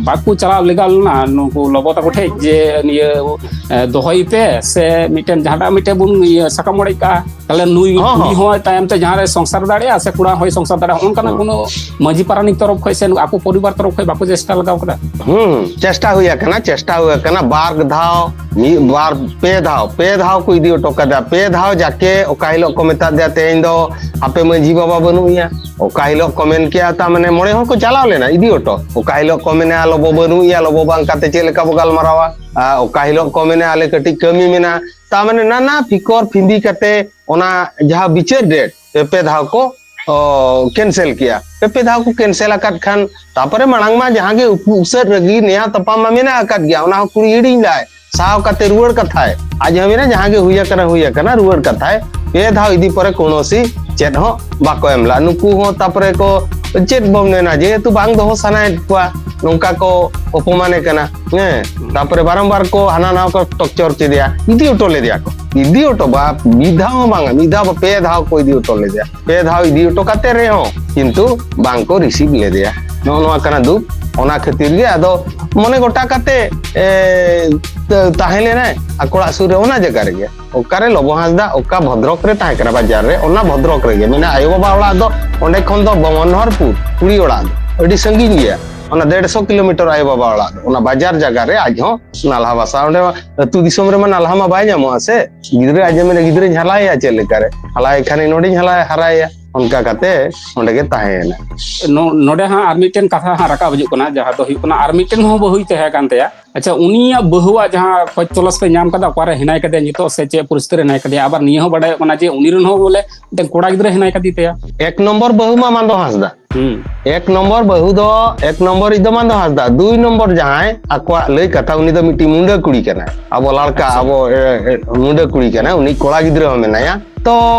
ᱵᱟᱠᱚ ᱪᱟᱞᱟᱣ ᱞᱮᱜᱟ ᱞᱮᱱᱟ ᱱᱩᱠᱩ ᱞᱚᱵᱚ ᱛᱟᱠᱚ ᱴᱷᱮᱡ ᱡᱮ ᱱᱤᱭᱟᱹ, ᱮ, ᱫᱚᱦᱚᱭ ᱯᱮ ᱥᱮ ᱢᱤᱫᱴᱮᱱ ᱡᱟᱦᱟᱸᱴᱟᱜ ᱢᱤᱫᱴᱮᱱ ᱵᱚᱱ ᱤᱭᱟᱹ ᱥᱟᱠᱟᱢ ᱚᱲᱮᱡ ᱠᱟᱜᱼᱟ, ᱛᱟᱦᱞᱮ ᱱᱩᱭ ᱦᱚᱸ, ᱠᱩᱲᱤ ᱦᱚᱸ᱾ ᱦᱚᱸᱭ ᱛᱟᱭᱚᱢ ᱛᱮ ᱡᱟᱦᱟᱸ ᱨᱮ ᱥᱚᱝᱥᱟᱨ ᱫᱟᱲᱮᱭᱟᱜᱼᱟ ᱥᱮ ᱠᱚᱲᱟ ᱦᱚᱸᱭ ᱥᱚᱝᱥᱟᱨ ᱫᱟᱲᱮᱭᱟᱜᱼᱟ, ᱚᱱᱠᱟᱱᱟᱜ ᱦᱚᱸ᱾ ᱠᱳᱱᱳ ᱢᱟᱹᱡᱷᱤ ᱯᱟᱨᱟᱱᱤᱠ ᱛᱚᱨᱚᱯ ᱠᱷᱚᱡ ᱥᱮ ᱟᱠᱚ ᱯᱚᱨᱤᱵᱟᱨ ᱛᱚᱨᱚᱯ ᱠᱷᱚᱡ ᱵᱟᱠᱚ ᱪᱮᱥᱴᱟ ᱞᱟᱜᱟᱣ ᱠᱟᱫᱟ? ᱦᱩᱸ, ᱪᱮᱥᱴᱟ ᱦᱩᱭ ᱟᱠᱟᱱᱟ, ᱪᱮᱥᱴᱟ ᱦᱩᱭ ᱟᱠᱟᱱᱟ, ᱵᱟᱨ ᱫᱷᱟᱣ, ᱢᱤᱫ ᱵᱟᱨ ᱯᱮ ᱫᱷᱟᱣ, ᱯᱮ ᱫᱷᱟᱣ ᱠᱚ ᱤᱫᱤ ᱦᱚᱴᱚ ᱠᱟᱫᱟ, ᱯᱮ ᱫᱷᱟᱣ ᱡᱟᱠᱮ ᱚᱠᱟ ᱦᱤᱞᱳᱜ ᱠᱚ ᱢᱮᱛᱟ ᱫᱮᱭᱟ ᱛᱮᱦᱮᱧ ᱫᱚ ᱦᱟᱯᱮ ᱢᱟᱹᱡᱷᱤ ᱵᱟᱵᱟ ᱵᱟᱹᱱᱩᱜ ᱮᱭᱟ, ᱚᱠᱟ ᱦᱤᱞᱳᱜ ᱠᱚ ᱢᱮᱱ ᱠᱮᱜᱼᱟ, ᱛᱟ ᱢᱟᱱᱮ ᱢᱚᱬᱮ ᱦᱚᱲ ᱠᱚ ᱪᱟᱞᱟᱣ ᱞᱮᱱᱟ ᱤᱫᱤ ᱦᱚᱴᱚ, ᱚᱠᱟ ᱦᱤᱞᱳᱜ ᱠᱚ ᱢᱮᱱᱟ ᱞᱚᱵᱚ ᱵᱟᱹᱱᱩᱜ ᱮᱭᱟ, ᱞᱚᱵᱚ ᱵᱟᱝ ᱠᱟᱛᱮ ᱪᱮᱫ ᱞᱮᱠᱟ ᱵᱚ ᱜᱟᱞᱢᱟᱨᱟᱣᱟ, ᱟᱨ ᱚᱠᱟ ᱦᱤᱞᱳᱜ ᱠᱚ ᱢᱮᱱᱟ ᱟᱞᱮ ᱠᱟᱹᱴᱤᱡ ᱠᱟᱹᱢᱤ ᱢᱮᱱᱟᱜᱼᱟ, ᱛᱟ ᱢᱟᱱᱮ ᱱᱟᱱᱟ ᱯᱷᱤᱠᱚᱨ ᱯᱷᱤᱸᱫᱤ ᱠᱟᱛᱮ ᱚᱱᱟ ᱡᱟᱦᱟᱸ ᱵᱤᱪᱟᱹᱨ ᱰᱮᱴ ᱯᱮ ᱯᱮ ᱫᱷᱟᱣ ᱠᱚ ᱚ, ᱠᱮᱱᱥᱮᱞ ᱠᱮᱜᱼᱟ᱾ ᱯᱮ ᱯᱮ ᱫᱷᱟᱣ ᱠᱚ ᱠᱮᱱᱥᱮᱞ ᱟᱠᱟᱫ ᱠᱷᱟᱱ, ᱛᱟᱯᱚᱨᱮ ᱢᱟᱲᱟᱝ ᱢᱟ ᱡᱟᱦᱟᱸ ᱜᱮ ᱩᱯ-, ᱩᱥᱟᱹᱫ ᱨᱟᱹᱜᱤ ᱱᱮᱭᱟᱣ ᱛᱟᱯᱟᱢ ᱢᱟ ᱢᱮᱱᱟᱜ ᱟᱠᱟᱫ ᱜᱮᱭᱟ, ᱚᱱᱟ ᱦᱚᱸ ᱠᱩᱲᱤ ᱦᱤᱲᱤᱧ ᱞᱟᱭ, ᱥᱟᱦᱟᱣ ᱠᱟᱛᱮ ᱨᱩᱣᱟᱹᱲ ᱠᱟᱛᱷᱟᱭ᱾ ᱟᱡ ᱦᱚᱸ ᱢᱮᱱᱟ ᱡᱟᱦᱟᱸ ᱜᱮ ᱦᱩᱭ ᱟᱠᱟᱱᱟ, ᱦᱩᱭ ᱟᱠᱟᱱᱟ, ᱨᱩᱣᱟᱹᱲ ᱠᱟᱛᱷᱟᱭ᱾ ᱯᱮ ᱫᱷᱟᱣ ᱤᱫᱤ ᱯᱚᱨᱮ ᱠᱳᱱᱳ ᱥᱤ ᱪᱮᱫ ᱦᱚᱸ ᱵᱟᱠᱚ ᱮᱢ ᱞᱮᱫᱼᱟ᱾ ᱱᱩᱠᱩ ᱦᱚᱸ ᱛᱟᱯᱚᱨᱮ ᱠᱚ ᱪᱮᱫ ᱵᱚᱱ ᱢᱮᱱᱟ, ᱡᱮᱦᱮᱛᱩ ᱵᱟᱝ ᱫᱚᱦᱚ ᱥᱟᱱᱟᱭᱮᱫ ᱠᱚᱣᱟ, ᱱᱚᱝᱠᱟ ᱠᱚ ᱚᱯᱚᱢᱟᱱᱮ ᱠᱟᱱᱟ᱾ ᱦᱮᱸ, ᱛᱟᱯᱚᱨᱮ ᱵᱟᱨᱚᱢᱵᱟᱨ ᱠᱚ ᱦᱟᱱᱟ ᱱᱟᱣᱟ ᱠᱚ ᱴᱚᱨᱪᱟᱨ ᱠᱮᱫᱮᱭᱟ, ᱤᱫᱤ ᱦᱚᱴᱚ ᱞᱮᱫᱮᱭᱟ ᱠᱚ, ᱤᱫᱤ ᱦᱚᱴᱚ ᱵᱟ-, ᱢᱤᱫ ᱫᱷᱟᱣ ᱦᱚᱸ ᱵᱟᱝᱟ, ᱢᱤᱫ ᱫᱷᱟᱣ ᱵᱟ-, ᱯᱮ ᱫᱷᱟᱣ ᱠᱚ ᱤᱫᱤ ᱦᱚᱴᱚ ᱞᱮᱫᱮᱭᱟ᱾ ᱯᱮ ᱫᱷᱟᱣ ᱤᱫᱤ ᱦᱚᱴᱚ ᱠᱟᱛᱮ ᱨᱮᱦᱚᱸ ᱠᱤᱱᱛᱩ ᱵᱟᱝ ᱠᱚ ᱨᱤᱥᱤᱵᱷ ᱞᱮᱫᱮᱭᱟ᱾ ᱱᱚᱜᱼᱚ ᱱᱚᱣᱟ ᱠᱟᱱᱟ ᱫᱩᱠ᱾ ᱚᱱᱟ ᱠᱷᱟᱹᱛᱤᱨ ᱜᱮ ᱟᱫᱚ ᱢᱚᱱᱮ ᱜᱚᱴᱟ ᱠᱟᱛᱮ, ᱮ, ᱛᱟ-, ᱛᱟᱦᱮᱸ ᱞᱮᱱᱟᱭ ᱟᱠᱚ ᱚᱲᱟᱜ ᱥᱩᱨ ᱨᱮ, ᱚᱱᱟ ᱡᱟᱭᱜᱟ ᱨᱮᱜᱮ᱾ ᱚᱠᱟᱨᱮ ᱞᱚᱵᱚ ᱦᱟᱸᱥᱫᱟ ᱚᱠᱟ ᱵᱷᱚᱫᱨᱚᱠ ᱨᱮ ᱛᱟᱦᱮᱸ ᱠᱟᱱᱟ, ᱵᱟᱡᱟᱨ ᱨᱮ, ᱚᱱᱟ ᱵᱷᱚᱫᱨᱚᱠ ᱨᱮᱜᱮ᱾ ᱢᱟᱱᱮ ᱟᱭᱳ ᱵᱟᱵᱟ ᱚᱲᱟᱜ ᱫᱚ ᱚᱸᱰᱮ ᱠᱷᱚᱱ ᱫᱚ ᱵᱚᱢᱚᱱᱦᱚᱨᱯᱩᱨ ᱠᱩᱲᱤ ᱚᱲᱟᱜ ᱫᱚ ᱟᱹᱰᱤ ᱥᱟᱺᱜᱤᱧ ᱜᱮᱭᱟ, ᱚᱱᱟ ᱰᱮᱲᱥᱚ ᱠᱤᱞᱳᱢᱤᱴᱟᱨ ᱟᱭᱳ ᱵᱟᱵᱟ ᱚᱲᱟᱜ ᱫᱚ᱾ ᱚᱱᱟ ᱵᱟᱡᱟᱨ ᱡᱟᱭᱜᱟ ᱨᱮ ᱟᱡ ᱦᱚᱸ ᱱᱟᱞᱦᱟ ᱵᱟᱥᱟ᱾ ᱚᱸᱰᱮ ᱢᱟ ᱟᱹᱛᱩ ᱫᱤᱥᱚᱢ ᱨᱮᱢᱟ ᱱᱟᱞᱦᱟ ᱢᱟ ᱵᱟᱭ ᱧᱟᱢᱚᱜᱼᱟ ᱥᱮ᱾ ᱜᱤᱫᱽᱨᱟᱹ ᱟᱡ ᱮ ᱢᱮᱱᱟ, ᱜᱤᱫᱽᱨᱟᱹᱧ ᱦᱟᱞᱟᱭᱮᱭᱟ ᱪᱮᱫ ᱞᱮᱠᱟᱨᱮ? ᱦᱟᱞᱟᱭᱮ ᱠᱷᱟᱱᱤᱧ ᱱᱚᱰᱮᱧ ᱦᱟᱞᱟᱭ ᱦᱟᱨᱟᱭᱮᱭᱟ᱾ ᱚᱱᱠᱟ ᱠᱟᱛᱮ ᱚᱸᱰᱮ ᱜᱮ ᱛᱟᱦᱮᱸᱭᱮᱱᱟ᱾ ᱱᱚ-, ᱱᱚᱰᱮ ᱦᱟᱸᱜ ᱟᱨ ᱢᱤᱫᱴᱮᱱ ᱠᱟᱛᱷᱟ ᱦᱟᱸᱜ ᱨᱟᱠᱟᱵ ᱦᱤᱡᱩᱜ ᱠᱟᱱᱟ, ᱡᱟᱦᱟᱸ ᱫᱚ ᱦᱩᱭᱩᱜ ᱠᱟᱱᱟ ᱟᱨ ᱢᱤᱫᱴᱮᱱ ᱦᱚᱸ ᱵᱟᱹᱦᱩᱭ ᱛᱟᱦᱮᱸ ᱠᱟᱱ ᱛᱟᱭᱟ᱾ ᱟᱪᱪᱷᱟ, ᱩᱱᱤᱭᱟᱜ ᱵᱟᱹᱦᱩᱣᱟᱜ ᱡᱟᱦᱟᱸ ᱠᱷᱚᱡᱽ ᱛᱚᱞᱟᱥ ᱯᱮ ᱧᱟᱢ ᱠᱟᱫᱟ, ᱚᱠᱟᱨᱮ ᱦᱮᱱᱟᱭ ᱠᱟᱫᱮᱭᱟ ᱱᱤᱛᱚᱜ ᱥᱮ ᱪᱮᱫ ᱯᱚᱨᱤᱥᱛᱷᱤᱛᱤ ᱨᱮ ᱦᱮᱱᱟᱭ ᱠᱟᱫᱮᱭᱟ? ᱟᱵᱟᱨ ᱱᱤᱭᱟᱹ ᱦᱚᱸ ᱵᱟᱰᱟᱭᱚᱜ ᱠᱟᱱᱟ ᱡᱮ ᱩᱱᱤ ᱨᱮᱱ ᱦᱚᱸ ᱵᱚᱞᱮ ᱢᱤᱫᱴᱮᱱ ᱠᱚᱲᱟ ᱜᱤᱫᱽᱨᱟᱹ ᱦᱮᱱᱟᱭ ᱠᱟᱫᱮ ᱛᱟᱭᱟ᱾ ᱮᱠ ᱱᱚᱢᱵᱚᱨ ᱵᱟᱹᱦᱩ ᱢᱟ ᱢᱟᱱᱫᱚ ᱦᱟᱸᱥᱫᱟ᱾ ᱦᱩᱸ᱾ ᱮᱠ ᱱᱚᱢᱵᱚᱨ ᱵᱟᱹᱦᱩ ᱫᱚ, ᱮᱠ ᱱᱚᱢᱵᱚᱨ ᱤᱡ ᱫᱚ ᱢᱟᱱᱫᱚ ᱦᱟᱸᱥᱫᱟ᱾ ᱫᱩᱭ ᱱᱚᱢᱵᱚᱨ ᱡᱟᱦᱟᱸᱭ ᱟᱠᱚᱣᱟᱜ ᱞᱟᱹᱭ ᱠᱟᱛᱷᱟ, ᱩᱱᱤ ᱫᱚ ᱢᱤᱫᱴᱤᱡ ᱢᱩᱸᱰᱟᱹ ᱠᱩᱲᱤ ᱠᱟᱱᱟᱭ᱾ ᱟᱵᱚ ᱞᱟᱲᱠᱟ, ᱟᱪᱪᱷᱟ᱾ ᱟᱵᱚ, ᱮ, ᱮ, ᱢᱩᱸᱰᱟᱹ ᱠᱩᱲᱤ ᱠᱟᱱᱟᱭ, ᱩᱱᱤ ᱠᱚᱲᱟ ᱜᱤᱫᱽᱨᱟᱹ ᱦᱚᱸ ᱢᱮᱱᱟᱭᱟ᱾ ᱛᱚ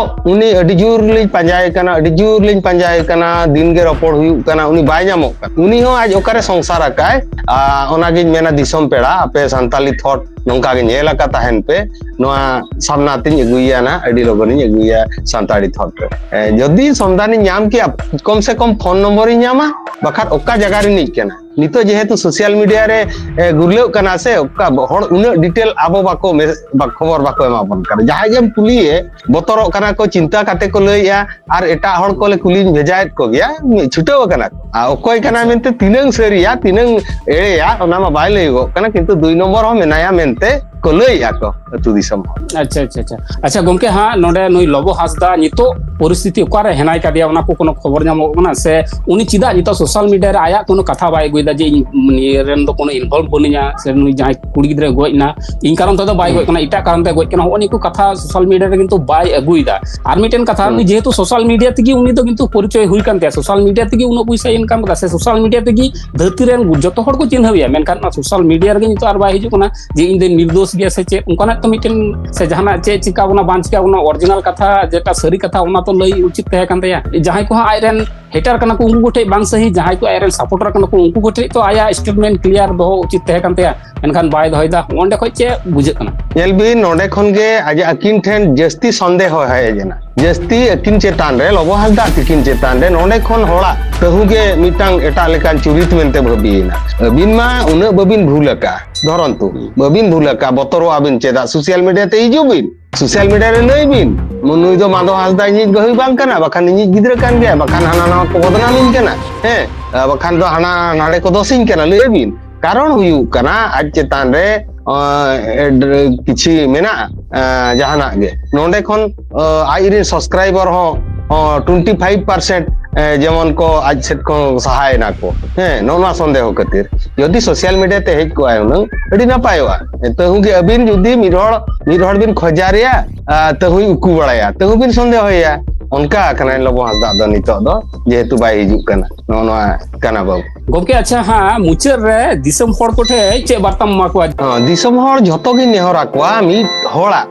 ᱩᱱᱤ ᱟᱹᱰᱤ ᱡᱳᱨ ᱞᱤᱧ ᱯᱟᱸᱡᱟᱭᱮ ᱠᱟᱱᱟ, ᱟᱹᱰᱤ ᱡᱳᱨ ᱞᱤᱧ ᱯᱟᱸᱡᱟᱭᱮ ᱠᱟᱱᱟ, ᱫᱤᱱ ᱜᱮ ᱨᱚᱯᱚᱲ ᱦᱩᱭᱩᱜ ᱠᱟᱱᱟ, ᱩᱱᱤ ᱵᱟᱭ ᱧᱟᱢᱚᱜ ᱠᱟᱱᱟ᱾ ᱩᱱᱤ ᱦᱚᱸ ᱟᱡ ᱚᱠᱟᱨᱮ ᱥᱚᱝᱥᱟᱨ ᱟᱠᱟᱭ, ᱟ, ᱚᱱᱟᱜᱤᱧ ᱢᱮᱱᱟ, ᱫᱤᱥᱚᱢ ᱯᱮᱲᱟ, ᱟᱯᱮ ᱥᱟᱱᱛᱟᱞᱤ ᱛᱷᱚᱴ ᱱᱚᱝᱠᱟ ᱜᱮ ᱧᱮᱞ ᱟᱠᱟ ᱛᱟᱦᱮᱱ ᱯᱮ, ᱱᱚᱣᱟ ᱥᱟᱢᱱᱟ ᱛᱤᱧ ᱟᱹᱜᱩᱭᱟ ᱱᱟᱦᱟᱜ, ᱟᱹᱰᱤ ᱞᱚᱜᱚᱱᱤᱧ ᱟᱹᱜᱩᱭᱟ ᱥᱟᱱᱛᱟᱲᱤ ᱛᱷᱚᱴ ᱨᱮ᱾ ᱮ, ᱡᱩᱫᱤ ᱥᱚᱱᱫᱷᱟᱱᱤᱧ ᱧᱟᱢ ᱠᱮᱭᱟ, ᱠᱚᱢ ᱥᱮ ᱠᱚᱢ ᱯᱷᱳᱱ ᱱᱚᱢᱵᱚᱨᱤᱧ ᱧᱟᱢᱟ, ᱵᱟᱠᱷᱟᱱ ᱚᱠᱟ ᱡᱟᱭᱜᱟ ᱨᱤᱱᱤᱡ ᱠᱟᱱᱟ᱾ ᱱᱤᱛᱚᱜ ᱡᱮᱦᱮᱛᱩ ᱥᱳᱥᱟᱞ ᱢᱤᱰᱤᱭᱟ ᱨᱮ, ᱮ, ᱜᱩᱨᱞᱟᱹᱜ ᱠᱟᱱᱟ ᱥᱮ, ᱚᱠᱟ ᱦᱚᱲ ᱩᱱᱟᱹᱜ ᱰᱤᱴᱮᱞ ᱟᱵᱚ ᱵᱟᱠᱚ ᱢᱮ-, ᱵᱟ-, ᱠᱷᱚᱵᱚᱨ ᱵᱟᱠᱚ ᱮᱢᱟ ᱵᱚᱱ ᱠᱟᱱᱟ᱾ ᱡᱟᱦᱟᱸᱭ ᱜᱮᱢ ᱠᱩᱞᱤᱭᱮ, ᱵᱚᱛᱚᱨᱚᱜ ᱠᱟᱱᱟ ᱠᱚ, ᱪᱤᱱᱛᱟᱹ ᱠᱟᱛᱮ ᱠᱚ ᱞᱟᱹᱭᱮᱜᱼᱟ, ᱟᱨ ᱮᱴᱟᱜ ᱦᱚᱲ ᱠᱚᱞᱮ ᱠᱩᱞᱤᱧ ᱵᱷᱮᱡᱟᱭᱮᱫ ᱠᱚᱜᱮᱭᱟ, ᱢᱤᱫ ᱪᱷᱩᱴᱟᱹᱣ ᱟᱠᱟᱱᱟ ᱠᱚ᱾ ᱟᱨ ᱚᱠᱚᱭ ᱠᱟᱱᱟᱭ ᱢᱮᱱᱛᱮ ᱛᱤᱱᱟᱹᱝ ᱥᱟᱹᱨᱤᱭᱟ, ᱛᱤᱱᱟᱹᱝ ᱮᱲᱮᱭᱟ, ᱚᱱᱟ ᱢᱟ ᱵᱟᱭ ᱞᱟᱹᱭᱚᱜᱚᱜ ᱠᱟᱱᱟ, ᱠᱤᱱᱛᱩ ᱫᱩᱭ ᱱᱚᱢᱵᱚᱨ ᱦᱚᱸ ᱢᱮᱱᱟᱭᱟ ᱢᱮᱱᱛᱮ ᱠᱚ ᱞᱟᱹᱭᱮᱫᱼᱟ ᱠᱚ ᱟᱹᱛᱩ ᱫᱤᱥᱚᱢ ᱦᱚᱲ᱾ ᱟᱪᱪᱷᱟ ᱟᱪᱪᱷᱟ ᱟᱪᱪᱷᱟ ᱟᱪᱪᱷᱟ ᱜᱚᱢᱠᱮ, ᱦᱟᱸᱜ ᱱᱚᱰᱮ ᱱᱩᱭ ᱞᱚᱵᱚ ᱦᱟᱸᱥᱫᱟ ᱱᱤᱛᱚᱜ ᱯᱚᱨᱤᱥᱛᱷᱤᱛᱤ ᱚᱠᱟᱨᱮ ᱦᱮᱱᱟᱭ ᱠᱟᱫᱮᱭᱟ, ᱚᱱᱟ ᱠᱚ ᱠᱳᱱᱳ ᱠᱷᱚᱵᱚᱨ ᱧᱟᱢᱚᱜ ᱠᱟᱱᱟ ᱥᱮ? ᱩᱱᱤ ᱪᱮᱫᱟᱜ ᱱᱤᱛᱚᱜ ᱥᱳᱥᱟᱞ ᱢᱤᱰᱤᱭᱟ ᱨᱮ ᱟᱭᱟᱜ ᱠᱳᱱᱳ ᱠᱟᱛᱷᱟ ᱵᱟᱭ ᱟᱹᱜᱩᱭᱮᱫᱟ ᱡᱮ ᱤᱧ ᱱᱤᱭᱟᱹ ᱨᱮᱱ ᱫᱚ ᱠᱳᱱᱳ ᱤᱱᱵᱷᱚᱞᱵᱷ ᱵᱟᱹᱱᱩᱧᱟ, ᱥᱮ ᱱᱩᱭ ᱡᱟᱦᱟᱸᱭ ᱠᱩᱲᱤ ᱜᱤᱫᱽᱨᱟᱹ ᱜᱚᱡ ᱮᱱᱟ ᱤᱧ ᱠᱟᱨᱚᱱ ᱛᱮᱫᱚ ᱵᱟᱭ ᱜᱚᱡ ᱠᱟᱱᱟ, ᱮᱴᱟᱜ ᱠᱟᱨᱚᱱ ᱛᱮ ᱜᱚᱡ ᱠᱟᱱᱟ, ᱦᱚᱸᱜᱼᱚ ᱱᱤᱭᱟᱹ ᱠᱚ ᱠᱟᱛᱷᱟ ᱥᱳᱥᱟᱞ ᱢᱤᱰᱤᱭᱟ ᱨᱮ ᱠᱤᱱᱛᱩ ᱵᱟᱭ ᱟᱹᱜᱩᱭᱮᱫᱟ᱾ ᱟᱨ ᱢᱤᱫᱴᱮᱱ ᱠᱟᱛᱷᱟ, ᱩᱱᱤ ᱡᱮᱦᱮᱛᱩ ᱥᱳᱥᱟᱞ ᱢᱤᱰᱤᱭᱟ ᱛᱮᱜᱮ ᱩᱱᱤ ᱫᱚ ᱠᱤᱱᱛᱩ ᱯᱚᱨᱤᱪᱚᱭ ᱦᱩᱭ ᱠᱟᱱ ᱛᱟᱭᱟ, ᱥᱳᱥᱟᱞ ᱢᱤᱰᱤᱭᱟ ᱛᱮᱜᱮ ᱩᱱᱟᱹᱜ ᱯᱚᱭᱥᱟᱭ ᱤᱱᱠᱟᱢ ᱠᱟᱫᱟ, ᱥᱮ ᱥᱳᱥᱟᱞ ᱢᱤᱰᱤᱭᱟ ᱛᱮᱜᱮ ᱫᱷᱟᱹᱨᱛᱤ ᱨᱮᱱ ᱡᱚᱛᱚ ᱦᱚᱲ ᱠᱚ ᱪᱤᱱᱦᱟᱹᱣᱮᱭᱟ, ᱢᱮᱱᱠᱷᱟᱱ ᱚᱱᱟ ᱥᱳᱥᱟᱞ ᱢᱤᱰᱤᱭᱟ ᱨᱮᱜᱮ ᱱᱤᱛᱚᱜ ᱟᱨ ᱵᱟᱭ ᱦᱤᱡᱩᱜ ᱠᱟᱱᱟ ᱡᱮ ᱤᱧ ᱫᱚ ᱱᱤᱨᱫᱳᱥ ᱜᱮᱭᱟ ᱥᱮ ᱪᱮᱫ ᱚᱱᱠᱟᱱᱟᱜ ᱛᱚ ᱢᱤᱫᱴᱮᱱ, ᱥᱮ ᱡᱟᱦᱟᱱᱟᱜ ᱪᱮᱫ ᱪᱤᱠᱟ ᱵᱚᱱᱟ ᱵᱟᱝ ᱪᱤᱠᱟ ᱵᱚᱱᱟ, ᱚᱨᱤᱡᱤᱱᱟᱞ ᱠᱟᱛᱷᱟ ᱡᱮᱴᱟ ᱥᱟᱹᱨᱤ ᱠᱟᱛᱷᱟ ᱚᱱᱟ ᱛᱚ ᱞᱟᱹᱭ ᱩᱪᱤᱛ ᱛᱟᱦᱮᱸ ᱠᱟᱱ ᱛᱟᱭᱟ᱾ ᱡᱟᱦᱟᱸᱭ ᱠᱚ ᱦᱟᱸᱜ ᱟᱡᱨᱮᱱ ᱦᱮᱴᱟᱨ ᱠᱟᱱᱟ ᱠᱚ ᱩᱱᱠᱩ ᱠᱚᱴᱷᱮᱡ ᱵᱟᱝ ᱥᱟᱹᱦᱤ, ᱡᱟᱦᱟᱸᱭ ᱠᱚ ᱟᱡᱨᱮᱱ ᱥᱟᱯᱳᱨᱴᱟᱨ ᱠᱟᱱᱟ ᱠᱚ ᱩᱱᱠᱩ ᱠᱚᱴᱷᱮᱡ ᱛᱚ ᱟᱭᱟᱜ ᱥᱴᱮᱴᱢᱮᱱᱴ ᱠᱞᱤᱭᱟᱨ ᱫᱚᱦᱚ ᱩᱪᱤᱛ ᱛᱟᱦᱮᱸ ᱠᱟᱱ ᱛᱟᱭᱟ, ᱢᱮᱱᱠᱷᱟᱱ ᱵᱟᱭ ᱫᱚᱦᱚᱭᱮᱫᱟ᱾ ᱚᱸᱰᱮ ᱠᱷᱚᱡ ᱪᱮᱫ ᱵᱩᱡᱷᱟᱹᱜ ᱠᱟᱱᱟ? ᱧᱮᱞ ᱵᱤᱱ, ᱱᱚᱰᱮ ᱠᱷᱚᱱ ᱜᱮ ᱟᱡᱟᱜ ᱟᱹᱠᱤᱱ ᱴᱷᱮᱱ ᱡᱟᱹᱥᱛᱤ ᱥᱚᱱᱫᱮᱦᱚ ᱦᱮᱡ ᱮᱱᱟ, ᱡᱟᱹᱥᱛᱤ ᱟᱹᱠᱤᱱ ᱪᱮᱛᱟᱱ ᱨᱮ, ᱞᱚᱵᱚ ᱦᱟᱸᱥᱫᱟ ᱛᱤᱠᱤᱱ ᱪᱮᱛᱟᱱ ᱨᱮ᱾ ᱱᱚᱰᱮ ᱠᱷᱚᱱ ᱦᱚᱲᱟᱜ ᱛᱟᱹᱦᱩ ᱜᱮ ᱢᱤᱫᱴᱟᱝ ᱮᱴᱟᱜ ᱞᱮᱠᱟᱱ ᱪᱩᱨᱤᱛ ᱢᱮᱱᱛᱮ ᱵᱷᱟᱹᱵᱤᱭᱮᱱᱟ᱾ ᱟᱹᱵᱤᱱ ᱢᱟ ᱩᱱᱟᱹᱜ ᱵᱟᱹᱵᱤᱱ ᱵᱷᱩᱞ ᱟᱠᱟᱫᱼᱟ, ᱫᱷᱚᱨᱚᱱᱛᱩ ᱵᱟᱹᱵᱤᱱ ᱵᱷᱩᱞ ᱟᱠᱟᱫᱼᱟ, ᱵᱚᱛᱚᱨᱚᱜ ᱟᱹᱵᱤᱱ ᱪᱮᱫᱟᱜ? ᱥᱳᱥᱟᱞ ᱢᱤᱰᱤᱭᱟ ᱛᱮ ᱦᱤᱡᱩᱜ ᱵᱤᱱ, ᱥᱳᱥᱟᱞ ᱢᱤᱰᱤᱭᱟ ᱨᱮ ᱞᱟᱹᱭ ᱵᱤᱱ, ᱱᱩᱭ ᱫᱚ ᱢᱟᱫᱷᱚ ᱦᱟᱸᱥᱫᱟ ᱤᱧᱤᱡ ᱵᱟᱹᱦᱩ ᱵᱟᱝ ᱠᱟᱱᱟ, ᱵᱟᱠᱷᱟᱱ ᱤᱧᱤᱡ ᱜᱤᱫᱽᱨᱟᱹ ᱠᱟᱱ ᱜᱮᱭᱟ, ᱵᱟᱠᱷᱟᱱ ᱦᱟᱱᱟ ᱱᱟᱣᱟ ᱠᱚ ᱵᱚᱫᱱᱟᱢᱤᱧ ᱠᱟᱱᱟ, ᱦᱮᱸ, ᱵᱟᱠᱷᱟᱱ ᱫᱚ ᱦᱟᱱᱟ ᱱᱟᱰᱮ ᱠᱚ ᱫᱚᱥᱤᱧ ᱠᱟᱱᱟ, ᱞᱟᱹᱭ ᱵᱤᱱ᱾ ᱠᱟᱨᱚᱱ ᱦᱩᱭᱩᱜ ᱠᱟᱱᱟ ᱟᱡ ᱪᱮᱛᱟᱱ ᱨᱮ ᱟᱸ, ᱮᱰ-, ᱠᱤᱪᱷᱤ ᱢᱮᱱᱟᱜᱼᱟ, ᱟᱸ, ᱡᱟᱦᱟᱱᱟᱜ ᱜᱮ᱾ ᱱᱚᱰᱮ ᱠᱷᱚᱱ ᱟᱸ, ᱟᱡ ᱨᱮᱱ ᱥᱟᱵᱥᱠᱨᱟᱭᱵᱟᱨ ᱦᱚᱸ ᱟᱸ, ᱴᱩᱭᱮᱱᱴᱤ ᱯᱷᱟᱭᱤᱵᱷ ᱯᱟᱨᱥᱮᱱᱴ ᱡᱮᱢᱚᱱ ᱠᱚ ᱟᱡ ᱥᱮᱫ ᱠᱷᱚᱱ ᱥᱟᱦᱟᱭᱮᱱᱟ ᱠᱚ, ᱦᱮᱸ, ᱱᱚᱜᱼᱚ ᱱᱚᱣᱟ ᱥᱚᱱᱫᱮᱦᱚ ᱠᱷᱟᱹᱛᱤᱨ᱾ ᱡᱩᱫᱤ ᱥᱳᱥᱟᱞ ᱢᱤᱰᱤᱭᱟ ᱛᱮ ᱦᱮᱡ ᱠᱚᱜᱼᱟᱭ ᱦᱩᱱᱟᱹᱝ ᱟᱹᱰᱤ ᱱᱟᱯᱟᱭᱚᱜᱼᱟ᱾ ᱛᱟᱹᱦᱩ ᱜᱮ ᱟᱹᱵᱤᱱ ᱡᱩᱫᱤ ᱢᱤᱫ ᱦᱚᱲ ᱢᱤᱫ ᱦᱚᱲ ᱵᱤᱱ ᱠᱷᱚᱡᱟᱨᱮᱭᱟ, ᱟᱸ, ᱛᱟᱹᱦᱩᱭ ᱩᱠᱩ ᱵᱟᱲᱟᱭᱟ, ᱛᱟᱹᱦᱩ ᱵᱤᱱ ᱥᱚᱱᱫᱮᱦᱚᱭᱮᱭᱟ᱾ ᱚᱱᱠᱟ ᱠᱟᱱᱟᱭ ᱞᱚᱵᱚ ᱦᱟᱸᱥᱫᱟ ᱫᱚ ᱱᱤᱛᱚᱜ ᱫᱚ, ᱡᱮᱦᱮᱛᱩ ᱵᱟᱭ ᱦᱤᱡᱩᱜ ᱠᱟᱱᱟ᱾ ᱱᱚᱜᱼᱚ ᱱᱚᱣᱟ ᱠᱟᱱᱟ ᱵᱟᱹᱵᱩ᱾ ᱜᱚᱢᱠᱮ, ᱟᱪᱪᱷᱟ, ᱦᱟᱸ, ᱢᱩᱪᱟᱹᱫ ᱨᱮ ᱫᱤᱥᱚᱢ ᱦᱚᱲ ᱠᱚᱴᱷᱮᱱ ᱪᱮᱫ ᱵᱟᱨᱛᱟᱢ ᱮᱢᱟ ᱠᱚᱣᱟ? ᱦᱚᱸ, ᱫᱤᱥᱚᱢ ᱦᱚᱲ ᱡᱷᱚᱛᱚ ᱜᱤᱧ ᱱᱮᱦᱚᱨ ᱟᱠᱚᱣᱟ, ᱢᱤᱫ ᱦᱚᱲᱟᱜ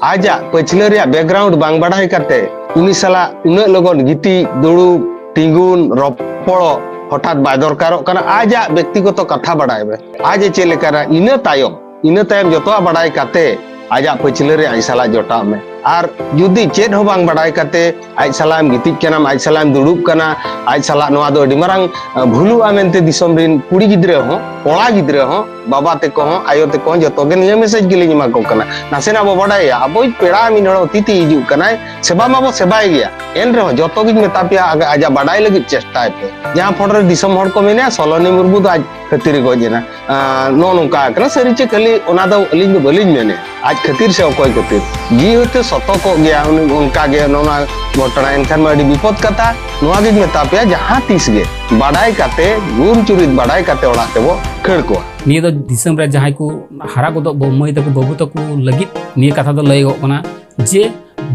ᱟᱡᱟᱜ ᱯᱟᱹᱪᱷᱞᱟᱹ ᱨᱮᱭᱟᱜ ᱵᱮᱠᱜᱨᱟᱣᱩᱱᱰ ᱵᱟᱝ ᱵᱟᱰᱟᱭ ᱠᱟᱛᱮ ᱩᱱᱤ ᱥᱟᱞᱟᱜ ᱩᱱᱟᱹᱜ ᱞᱚᱜᱚᱱ ᱜᱤᱛᱤᱡ, ᱫᱩᱲᱩᱵ, ᱛᱤᱸᱜᱩᱱ, ᱨᱚᱯᱚᱲᱚᱜ ᱦᱚᱴᱟᱛ ᱵᱟᱭ ᱫᱚᱨᱠᱟᱨᱚᱜ ᱠᱟᱱᱟ᱾ ᱟᱡᱟᱜ ᱵᱮᱠᱛᱤᱜᱚᱛᱚ ᱠᱟᱛᱷᱟ ᱵᱟᱰᱟᱭ ᱢᱮ, ᱟᱡ ᱮ ᱪᱮᱫ ᱞᱮᱠᱟᱱᱟ, ᱤᱱᱟᱹ ᱛᱟᱭᱚᱢ ᱤᱱᱟᱹ ᱛᱟᱭᱚᱢ ᱡᱚᱛᱚᱣᱟᱜ ᱵᱟᱰᱟᱭ ᱠᱟᱛᱮ ᱟᱡᱟᱜ ᱯᱟᱹᱪᱷᱞᱟᱹ ᱨᱮ ᱟᱡ ᱥᱟᱞᱟᱜ ᱡᱚᱴᱟᱜ ᱢᱮ᱾ ᱟᱨ ᱡᱩᱫᱤ ᱪᱮᱫ ᱦᱚᱸ ᱵᱟᱝ ᱵᱟᱰᱟᱭ ᱠᱟᱛᱮ ᱟᱡ ᱥᱟᱞᱟᱜ ᱮᱢ ᱜᱤᱛᱤᱡ ᱠᱟᱱᱟᱢ, ᱟᱡ ᱥᱟᱞᱟᱜ ᱮᱢ ᱫᱩᱲᱩᱵ ᱠᱟᱱᱟ, ᱟᱡ ᱥᱟᱞᱟᱜ ᱱᱚᱣᱟ ᱫᱚ ᱟᱹᱰᱤ ᱢᱟᱨᱟᱝ, ᱟᱸ, ᱵᱷᱩᱞᱩᱜᱼᱟ ᱢᱮᱱᱛᱮ ᱫᱤᱥᱚᱢ ᱨᱮᱱ ᱠᱩᱲᱤ ᱜᱤᱫᱽᱨᱟᱹ ᱦᱚᱸ ᱠᱚᱲᱟ ᱜᱤᱫᱽᱨᱟᱹ ᱦᱚᱸ, ᱵᱟᱵᱟ ᱛᱟᱠᱚ ᱦᱚᱸ, ᱟᱭᱳ ᱛᱟᱠᱚ ᱦᱚᱸ, ᱡᱚᱛᱚ ᱜᱮ ᱱᱤᱭᱟᱹ ᱢᱮᱥᱮᱡᱽ ᱜᱮᱞᱤᱧ ᱮᱢᱟ ᱠᱚ ᱠᱟᱱᱟ᱾ ᱱᱟᱥᱮᱱᱟᱜ ᱵᱚ ᱵᱟᱰᱟᱭᱟ, ᱟᱵᱚᱭᱤᱡ ᱯᱮᱲᱟ ᱢᱤᱫ ᱦᱚᱲ ᱚᱛᱤᱛᱷᱤ ᱦᱤᱡᱩᱜ ᱠᱟᱱᱟᱭ, ᱥᱮᱵᱟ ᱢᱟᱵᱚ ᱥᱮᱵᱟᱭ ᱜᱮᱭᱟ, ᱮᱱ ᱨᱮᱦᱚᱸ ᱡᱚᱛᱚ ᱜᱤᱧ ᱢᱮᱛᱟ ᱯᱮᱭᱟ, ᱟᱜ-, ᱟᱡᱟᱜ ᱵᱟᱰᱟᱭ ᱞᱟᱹᱜᱤᱫ ᱪᱮᱥᱴᱟᱭ ᱯᱮ᱾ ᱡᱟᱦᱟᱸ ᱯᱷᱚᱴ ᱨᱮ ᱫᱤᱥᱚᱢ ᱦᱚᱲ ᱠᱚ ᱢᱮᱱᱟ ᱥᱚᱞᱚᱱᱤ ᱢᱩᱨᱢᱩ ᱫᱚ ᱟᱡ ᱠᱷᱟᱹᱛᱤᱨ ᱮ ᱜᱚᱡ ᱮᱱᱟ, ᱟᱸ, ᱱᱚᱜᱼᱚ ᱱᱚᱝᱠᱟ ᱠᱟᱱᱟ᱾ ᱥᱟᱹᱨᱤ ᱪᱮ ᱠᱷᱟᱹᱞᱤ, ᱚᱱᱟ ᱫᱚ ᱟᱹᱞᱤᱧ ᱫᱚ ᱵᱟᱹᱞᱤᱧ ᱢᱮᱱᱮᱫ, ᱟᱡ ᱠᱷᱟᱹᱛᱤᱨ ᱥᱮ ᱚᱠᱚᱭ ᱠᱷᱟᱹᱛᱤᱨ᱾ ᱡᱤᱣᱤ ᱦᱚᱭᱛᱳ ᱥᱚᱛᱚᱠᱚᱜ ᱜᱮᱭᱟ ᱩᱱᱤ, ᱚᱱᱠᱟ ᱜᱮ ᱱᱚᱣᱟ ᱜᱷᱚᱴᱚᱱᱟ, ᱮᱱᱠᱷᱟᱱ ᱢᱟ ᱟᱹᱰᱤ ᱵᱤᱯᱚᱫ ᱠᱟᱛᱷᱟ᱾ ᱱᱚᱣᱟ ᱜᱤᱧ ᱢᱮᱛᱟ ᱯᱮᱭᱟ, ᱡᱟᱦᱟᱸ ᱛᱤᱥ ᱜᱮ ᱵᱟᱰᱟᱭ ᱠᱟᱛᱮ, ᱜᱩᱱ ᱪᱩᱨᱤᱛ ᱵᱟᱰᱟᱭ ᱠᱟᱛᱮ ᱚᱲᱟᱜ ᱛᱮᱵᱚ ᱠᱷᱟᱹᱲ ᱠᱚᱣᱟ᱾ ᱱᱤᱭᱟᱹ ᱫᱚ ᱫᱤᱥᱚᱢ ᱨᱮ ᱡᱟᱦᱟᱸᱭ ᱠᱚ ᱦᱟᱨᱟ ᱜᱚᱫᱚᱜ ᱵᱟᱹᱵᱩ ᱢᱟᱹᱭ ᱛᱟᱠᱚ, ᱵᱟᱹᱵᱩ ᱛᱟᱠᱚ ᱞᱟᱹᱜᱤᱫ ᱱᱤᱭᱟᱹ ᱠᱟᱛᱷᱟ ᱫᱚ ᱞᱟᱹᱭᱚᱜ ᱠᱟᱱᱟ ᱡᱮ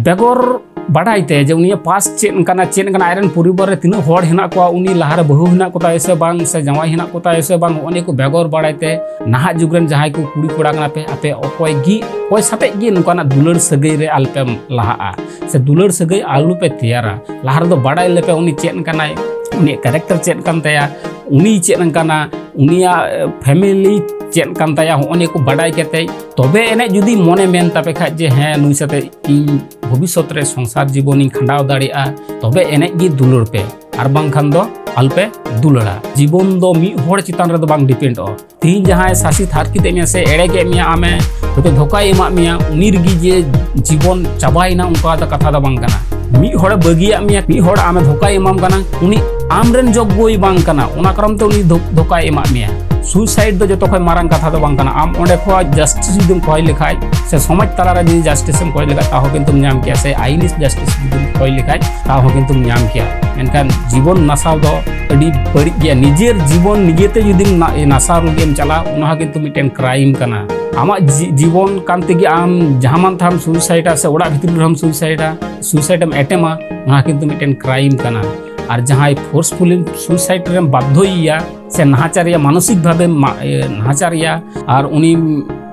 ᱵᱮᱜᱚᱨ ᱵᱟᱰᱟᱭ ᱛᱮ ᱡᱮ ᱩᱱᱤᱭᱟᱜ past ᱪᱮᱫ ᱠᱟᱱᱟ, ᱪᱮᱫ ᱠᱟᱱᱟ, ᱟᱡᱨᱮᱱ ᱯᱚᱨᱤᱵᱟᱨ ᱨᱮ ᱛᱤᱱᱟᱹᱜ ᱦᱚᱲ ᱦᱮᱱᱟᱜ ᱠᱚᱣᱟ, ᱩᱱᱤ ᱞᱟᱦᱟᱨᱮ ᱵᱟᱹᱦᱩ ᱦᱮᱱᱟᱜ ᱠᱚᱛᱟᱭᱟ ᱥᱮ ᱵᱟᱝ, ᱥᱮ ᱡᱟᱶᱟᱭ ᱦᱮᱱᱟᱜ ᱠᱚᱛᱟᱭᱟ ᱥᱮ ᱵᱟᱝ, ᱱᱚᱜᱼᱚ ᱱᱤᱭᱟᱹ ᱠᱚ ᱵᱮᱜᱚᱨ ᱵᱟᱲᱟᱭ ᱛᱮ ᱱᱟᱦᱟᱜ ᱡᱩᱜᱽ ᱨᱮᱱ ᱡᱟᱦᱟᱸᱭ ᱠᱚ ᱠᱩᱲᱤ ᱠᱚᱲᱟ ᱠᱟᱱᱟ ᱯᱮ, ᱟᱯᱮ ᱚᱠᱚᱭ ᱜᱮ, ᱚᱠᱚᱭ ᱥᱟᱛᱮᱡ ᱜᱮ ᱱᱚᱝᱠᱟᱱᱟᱜ ᱫᱩᱞᱟᱹᱲ ᱥᱟᱹᱜᱟᱹᱭ ᱨᱮ ᱟᱞᱚᱯᱮ ᱞᱟᱦᱟᱜᱼᱟ, ᱥᱮ ᱫᱩᱞᱟᱹᱲ ᱥᱟᱹᱜᱟᱹᱭ ᱟᱞᱚᱯᱮ ᱛᱮᱭᱟᱨᱟ᱾ ᱞᱟᱦᱟ ᱨᱮᱫᱚ ᱵᱟᱰᱟᱭ ᱞᱮᱯᱮ ᱩᱱᱤ ᱪᱮᱫ ᱠᱟᱱᱟᱭ, ᱩᱱᱤᱭᱟᱜ character ᱪᱮᱫ ᱠᱟᱱ ᱛᱟᱭᱟ, ᱩᱱᱤ ᱪᱮᱫ ᱠᱟᱱᱟ, ᱩᱱᱤᱭᱟᱜ, ᱮ, family ᱪᱮᱫ ᱠᱟᱱ ᱛᱟᱭᱟ, ᱦᱚᱸᱜᱼᱚ ᱱᱤᱭᱟᱹ ᱠᱚ ᱵᱟᱰᱟᱭ ᱠᱟᱛᱮ ᱛᱚᱵᱮ ᱮᱱᱮᱡ ᱡᱩᱫᱤ ᱢᱚᱱᱮ ᱢᱮᱱ ᱛᱟᱯᱮ ᱠᱷᱟᱡ ᱡᱮ ᱦᱮᱸ, ᱱᱩᱭ ᱥᱟᱛᱮ ᱤᱧ ᱵᱷᱚᱵᱤᱥᱥᱚᱛ ᱨᱮ ᱥᱚᱝᱥᱟᱨ ᱡᱤᱵᱚᱱᱤᱧ ᱠᱷᱟᱸᱰᱟᱣ ᱫᱟᱲᱮᱭᱟᱜᱼᱟ, ᱛᱚᱵᱮ ᱮᱱᱮᱡ ᱜᱮ ᱫᱩᱞᱟᱹᱲ ᱯᱮ, ᱟᱨ ᱵᱟᱝᱠᱷᱟᱱ ᱫᱚ ᱟᱞᱚᱯᱮ ᱫᱩᱞᱟᱹᱲᱟ᱾ ᱡᱤᱵᱚᱱ ᱫᱚ ᱢᱤᱫ ᱦᱚᱲ ᱪᱮᱛᱟᱱ ᱨᱮᱫᱚ ᱵᱟᱝ dependᱚᱜᱼᱟ᱾ ᱛᱤᱦᱤᱧ ᱡᱟᱦᱟᱸᱭ ᱥᱟᱥᱮ ᱛᱷᱟᱨ ᱠᱮᱫ ᱢᱮᱭᱟ ᱥᱮ ᱮᱲᱮ ᱠᱮᱫ ᱢᱮᱭᱟ, ᱟᱢᱮ ᱦᱚᱭᱛᱳ ᱫᱷᱳᱠᱟᱭ ᱮᱢᱟᱫ ᱢᱮᱭᱟ, ᱩᱱᱤ ᱨᱮᱜᱮ ᱡᱮ ᱡᱤᱵᱚᱱ ᱪᱟᱵᱟᱭᱮᱱᱟ, ᱚᱱᱠᱟ ᱫᱚ ᱠᱟᱛᱷᱟ ᱫᱚ ᱵᱟᱝ ᱠᱟᱱᱟ᱾ ᱢᱤᱫ ᱦᱚᱲᱮ ᱵᱟᱹᱜᱤᱭᱟᱫ ᱢᱮᱭᱟ, ᱢᱤᱫ ᱦᱚᱲ ᱟᱢᱮ ᱫᱷᱳᱠᱟᱭ ᱮᱢᱟᱢ ᱠᱟᱱᱟ, ᱩᱱᱤ ᱟᱢᱨᱮᱱ ᱡᱳᱜᱽᱜᱚᱭ ᱵᱟᱝ ᱠᱟᱱᱟ, ᱚᱱᱟ ᱠᱟᱨᱚᱱ ᱛᱮ ᱩᱱᱤ ᱫᱷᱳ-, ᱫᱷᱳᱠᱟᱭ ᱮᱢᱟᱫ ᱢᱮᱭᱟ᱾ Suicide ᱫᱚ ᱡᱚᱛᱚ ᱠᱷᱚᱱ ᱢᱟᱨᱟᱝ ᱠᱟᱛᱷᱟ ᱫᱚ ᱵᱟᱝ ᱠᱟᱱᱟ᱾ ᱟᱢ ᱚᱸᱰᱮ ᱠᱷᱚᱱ justice ᱡᱩᱫᱤᱢ ᱠᱷᱚᱭ ᱞᱮᱠᱷᱟᱡ, ᱥᱮ ᱥᱚᱢᱟᱡᱽ ᱛᱟᱞᱟᱨᱮ ᱡᱩᱫᱤ justice ᱮᱢ ᱠᱷᱚᱭ ᱞᱮᱠᱷᱟᱡ, ᱛᱟᱦᱚᱸ ᱠᱤᱱᱛᱩᱢ ᱧᱟᱢ ᱠᱮᱭᱟ, ᱥᱮ ᱟᱭᱤᱱ justice ᱡᱩᱫᱤᱢ ᱠᱷᱚᱭ ᱞᱮᱠᱷᱟᱡ, ᱛᱟᱦᱚᱸ ᱠᱤᱱᱛᱩᱢ ᱧᱟᱢ ᱠᱮᱭᱟ᱾ ᱢᱮᱱᱠᱷᱟᱱ ᱡᱤᱵᱚᱱ ᱱᱟᱥᱟᱣ ᱫᱚ ᱟᱹᱰᱤ ᱵᱟᱹᱲᱤᱡ ᱜᱮᱭᱟ᱾ ᱱᱤᱡᱮᱨ ᱡᱤᱵᱚᱱ ᱱᱤᱡᱮᱛᱮ ᱡᱩᱫᱤᱢ ᱱᱟ-, ᱱᱟᱥᱟᱣ ᱞᱟᱹᱜᱤᱫ ᱮᱢ ᱪᱟᱞᱟᱜᱼᱟ, ᱚᱱᱟ ᱦᱚᱸ ᱠᱤᱱᱛᱩ ᱢᱤᱫᱴᱮᱱ crime ᱠᱟᱱᱟ᱾ ᱟᱢᱟᱜ ᱡᱤ-, ᱡᱤᱵᱚᱱ ᱠᱟᱱ ᱛᱮᱜᱮ ᱟᱢ ᱡᱟᱦᱟᱸ ᱢᱟᱱ ᱛᱟᱦᱟᱸᱢ suicideᱟ ᱥᱮ ᱚᱲᱟᱜ ᱵᱷᱤᱛᱨᱤ ᱨᱮᱦᱚᱸᱢ suicideᱟ, suicideᱮᱢ attempt ᱟ, ᱚᱱᱟ ᱠᱤᱱᱛᱩ ᱢᱤᱫᱴᱮᱱ crime ᱠᱟᱱᱟ᱾ ᱟᱨ ᱡᱟᱦᱟᱸᱭ forcefully suicideᱨᱮᱢ ᱵᱟᱫᱽᱫᱷᱚᱭᱮᱭᱟ ᱥᱮ ᱱᱟᱦᱟᱪᱟᱨᱮᱭᱟ, ᱢᱟᱱᱚᱥᱤᱠ ᱵᱷᱟᱵᱮ ᱢᱟ-, ᱮ, ᱱᱟᱦᱟᱪᱟᱨᱮᱭᱟ, ᱟᱨ ᱩᱱᱤ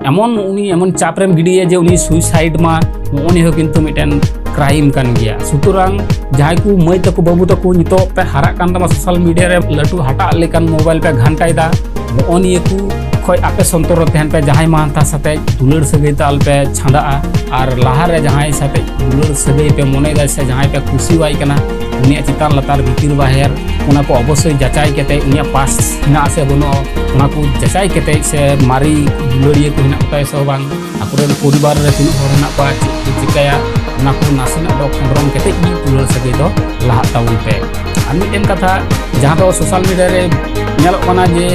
ᱮᱢᱚᱱ, ᱩᱱᱤ ᱮᱢᱚᱱ ᱪᱟᱯ ᱨᱮᱢ ᱜᱤᱰᱤᱭᱟ ᱡᱮ ᱩᱱᱤ suicide ᱢᱟ, ᱱᱚᱜᱼᱚ ᱱᱤᱭᱟᱹ ᱦᱚᱸ ᱠᱤᱱᱛᱩ ᱢᱤᱫᱴᱮᱱ crime ᱠᱟᱱ ᱜᱮᱭᱟ᱾ ᱥᱩᱛᱚᱨᱟᱝ ᱡᱟᱦᱟᱸᱭ ᱠᱚ ᱢᱟᱹᱭ ᱛᱟᱠᱚ, ᱵᱟᱹᱵᱩ ᱛᱟᱠᱚ, ᱱᱤᱛᱚᱜ ᱯᱮ ᱦᱟᱨᱟᱜ ᱠᱟᱱ ᱛᱟᱢᱟ, social mediaᱨᱮ ᱞᱟᱹᱴᱩ ᱦᱟᱴᱟᱜ ᱞᱮᱠᱟᱱ mobileᱯᱮ ᱜᱷᱟᱱᱴᱟᱭᱮᱫᱟ, ᱱᱚᱜᱼᱚ ᱱᱤᱭᱟᱹ ᱠᱚ ᱠᱷᱚᱡ ᱟᱯᱮ ᱥᱚᱱᱛᱚᱨ ᱨᱮ ᱛᱟᱦᱮᱱ ᱯᱮ᱾ ᱡᱟᱦᱟᱸᱭ ᱢᱟᱱ ᱛᱟᱦᱟᱸ ᱥᱟᱛᱮ ᱫᱩᱞᱟᱹᱲ ᱥᱟᱹᱜᱟᱹᱭ ᱛᱮ ᱟᱞᱚᱯᱮ ᱪᱷᱟᱸᱫᱟᱜᱼᱟ, ᱟᱨ ᱞᱟᱦᱟᱨᱮ ᱡᱟᱦᱟᱸᱭ ᱥᱟᱛᱮ ᱫᱩᱞᱟᱹᱲ ᱥᱟᱹᱜᱟᱹᱭ ᱯᱮ ᱢᱚᱱᱮᱭᱮᱫᱟ ᱥᱮ ᱡᱟᱦᱟᱸᱭ ᱯᱮ ᱠᱩᱥᱤᱣᱟᱭ ᱠᱟᱱᱟ, ᱩᱱᱤᱭᱟᱜ ᱪᱮᱛᱟᱱ ᱞᱟᱛᱟᱨ ᱵᱷᱤᱛᱤᱨ ᱵᱟᱦᱮᱨ, ᱚᱱᱟ ᱠᱚ ᱚᱵᱚᱥᱥᱳᱭ ᱡᱟᱪᱟᱭ ᱠᱟᱛᱮ, ᱩᱱᱤᱭᱟᱜ ᱯᱟᱥ ᱦᱮᱱᱟᱜᱼᱟ ᱥᱮ ᱵᱟᱹᱱᱩᱜᱼᱟ, ᱚᱱᱟ ᱠᱚ ᱡᱟᱪᱟᱭ ᱠᱟᱛᱮ, ᱥᱮ ᱢᱟᱨᱮ ᱫᱩᱞᱟᱹᱲᱤᱭᱟᱹ ᱠᱚ ᱦᱮᱱᱟᱜ ᱠᱚᱛᱟᱭᱟ ᱥᱮ ᱵᱟᱝ, ᱟᱠᱚᱨᱮᱱ ᱯᱚᱨᱤᱵᱟᱨ ᱨᱮ ᱛᱤᱱᱟᱹᱜ ᱦᱚᱲ ᱦᱮᱱᱟᱜ ᱠᱚᱣᱟ, ᱪᱮᱫ ᱠᱚ ᱪᱤᱠᱟᱹᱭᱟ, ᱚᱱᱟ ᱠᱚ ᱱᱟᱥᱮᱱᱟᱜ ᱫᱚ ᱠᱷᱚᱸᱫᱽᱨᱚᱝ ᱠᱟᱛᱮ ᱜᱮ ᱫᱩᱞᱟᱹᱲ ᱥᱟᱹᱜᱟᱹᱭ ᱫᱚ ᱞᱟᱦᱟᱜ ᱛᱟᱵᱚᱱ ᱯᱮ᱾ ᱟᱨ ᱢᱤᱫᱴᱮᱱ ᱠᱟᱛᱷᱟ, ᱡᱟᱦᱟᱸ ᱫᱚ ᱥᱳᱥᱟᱞ ᱢᱤᱰᱤᱭᱟ ᱨᱮ ᱧᱮᱞᱚᱜ ᱠᱟᱱᱟ ᱡᱮ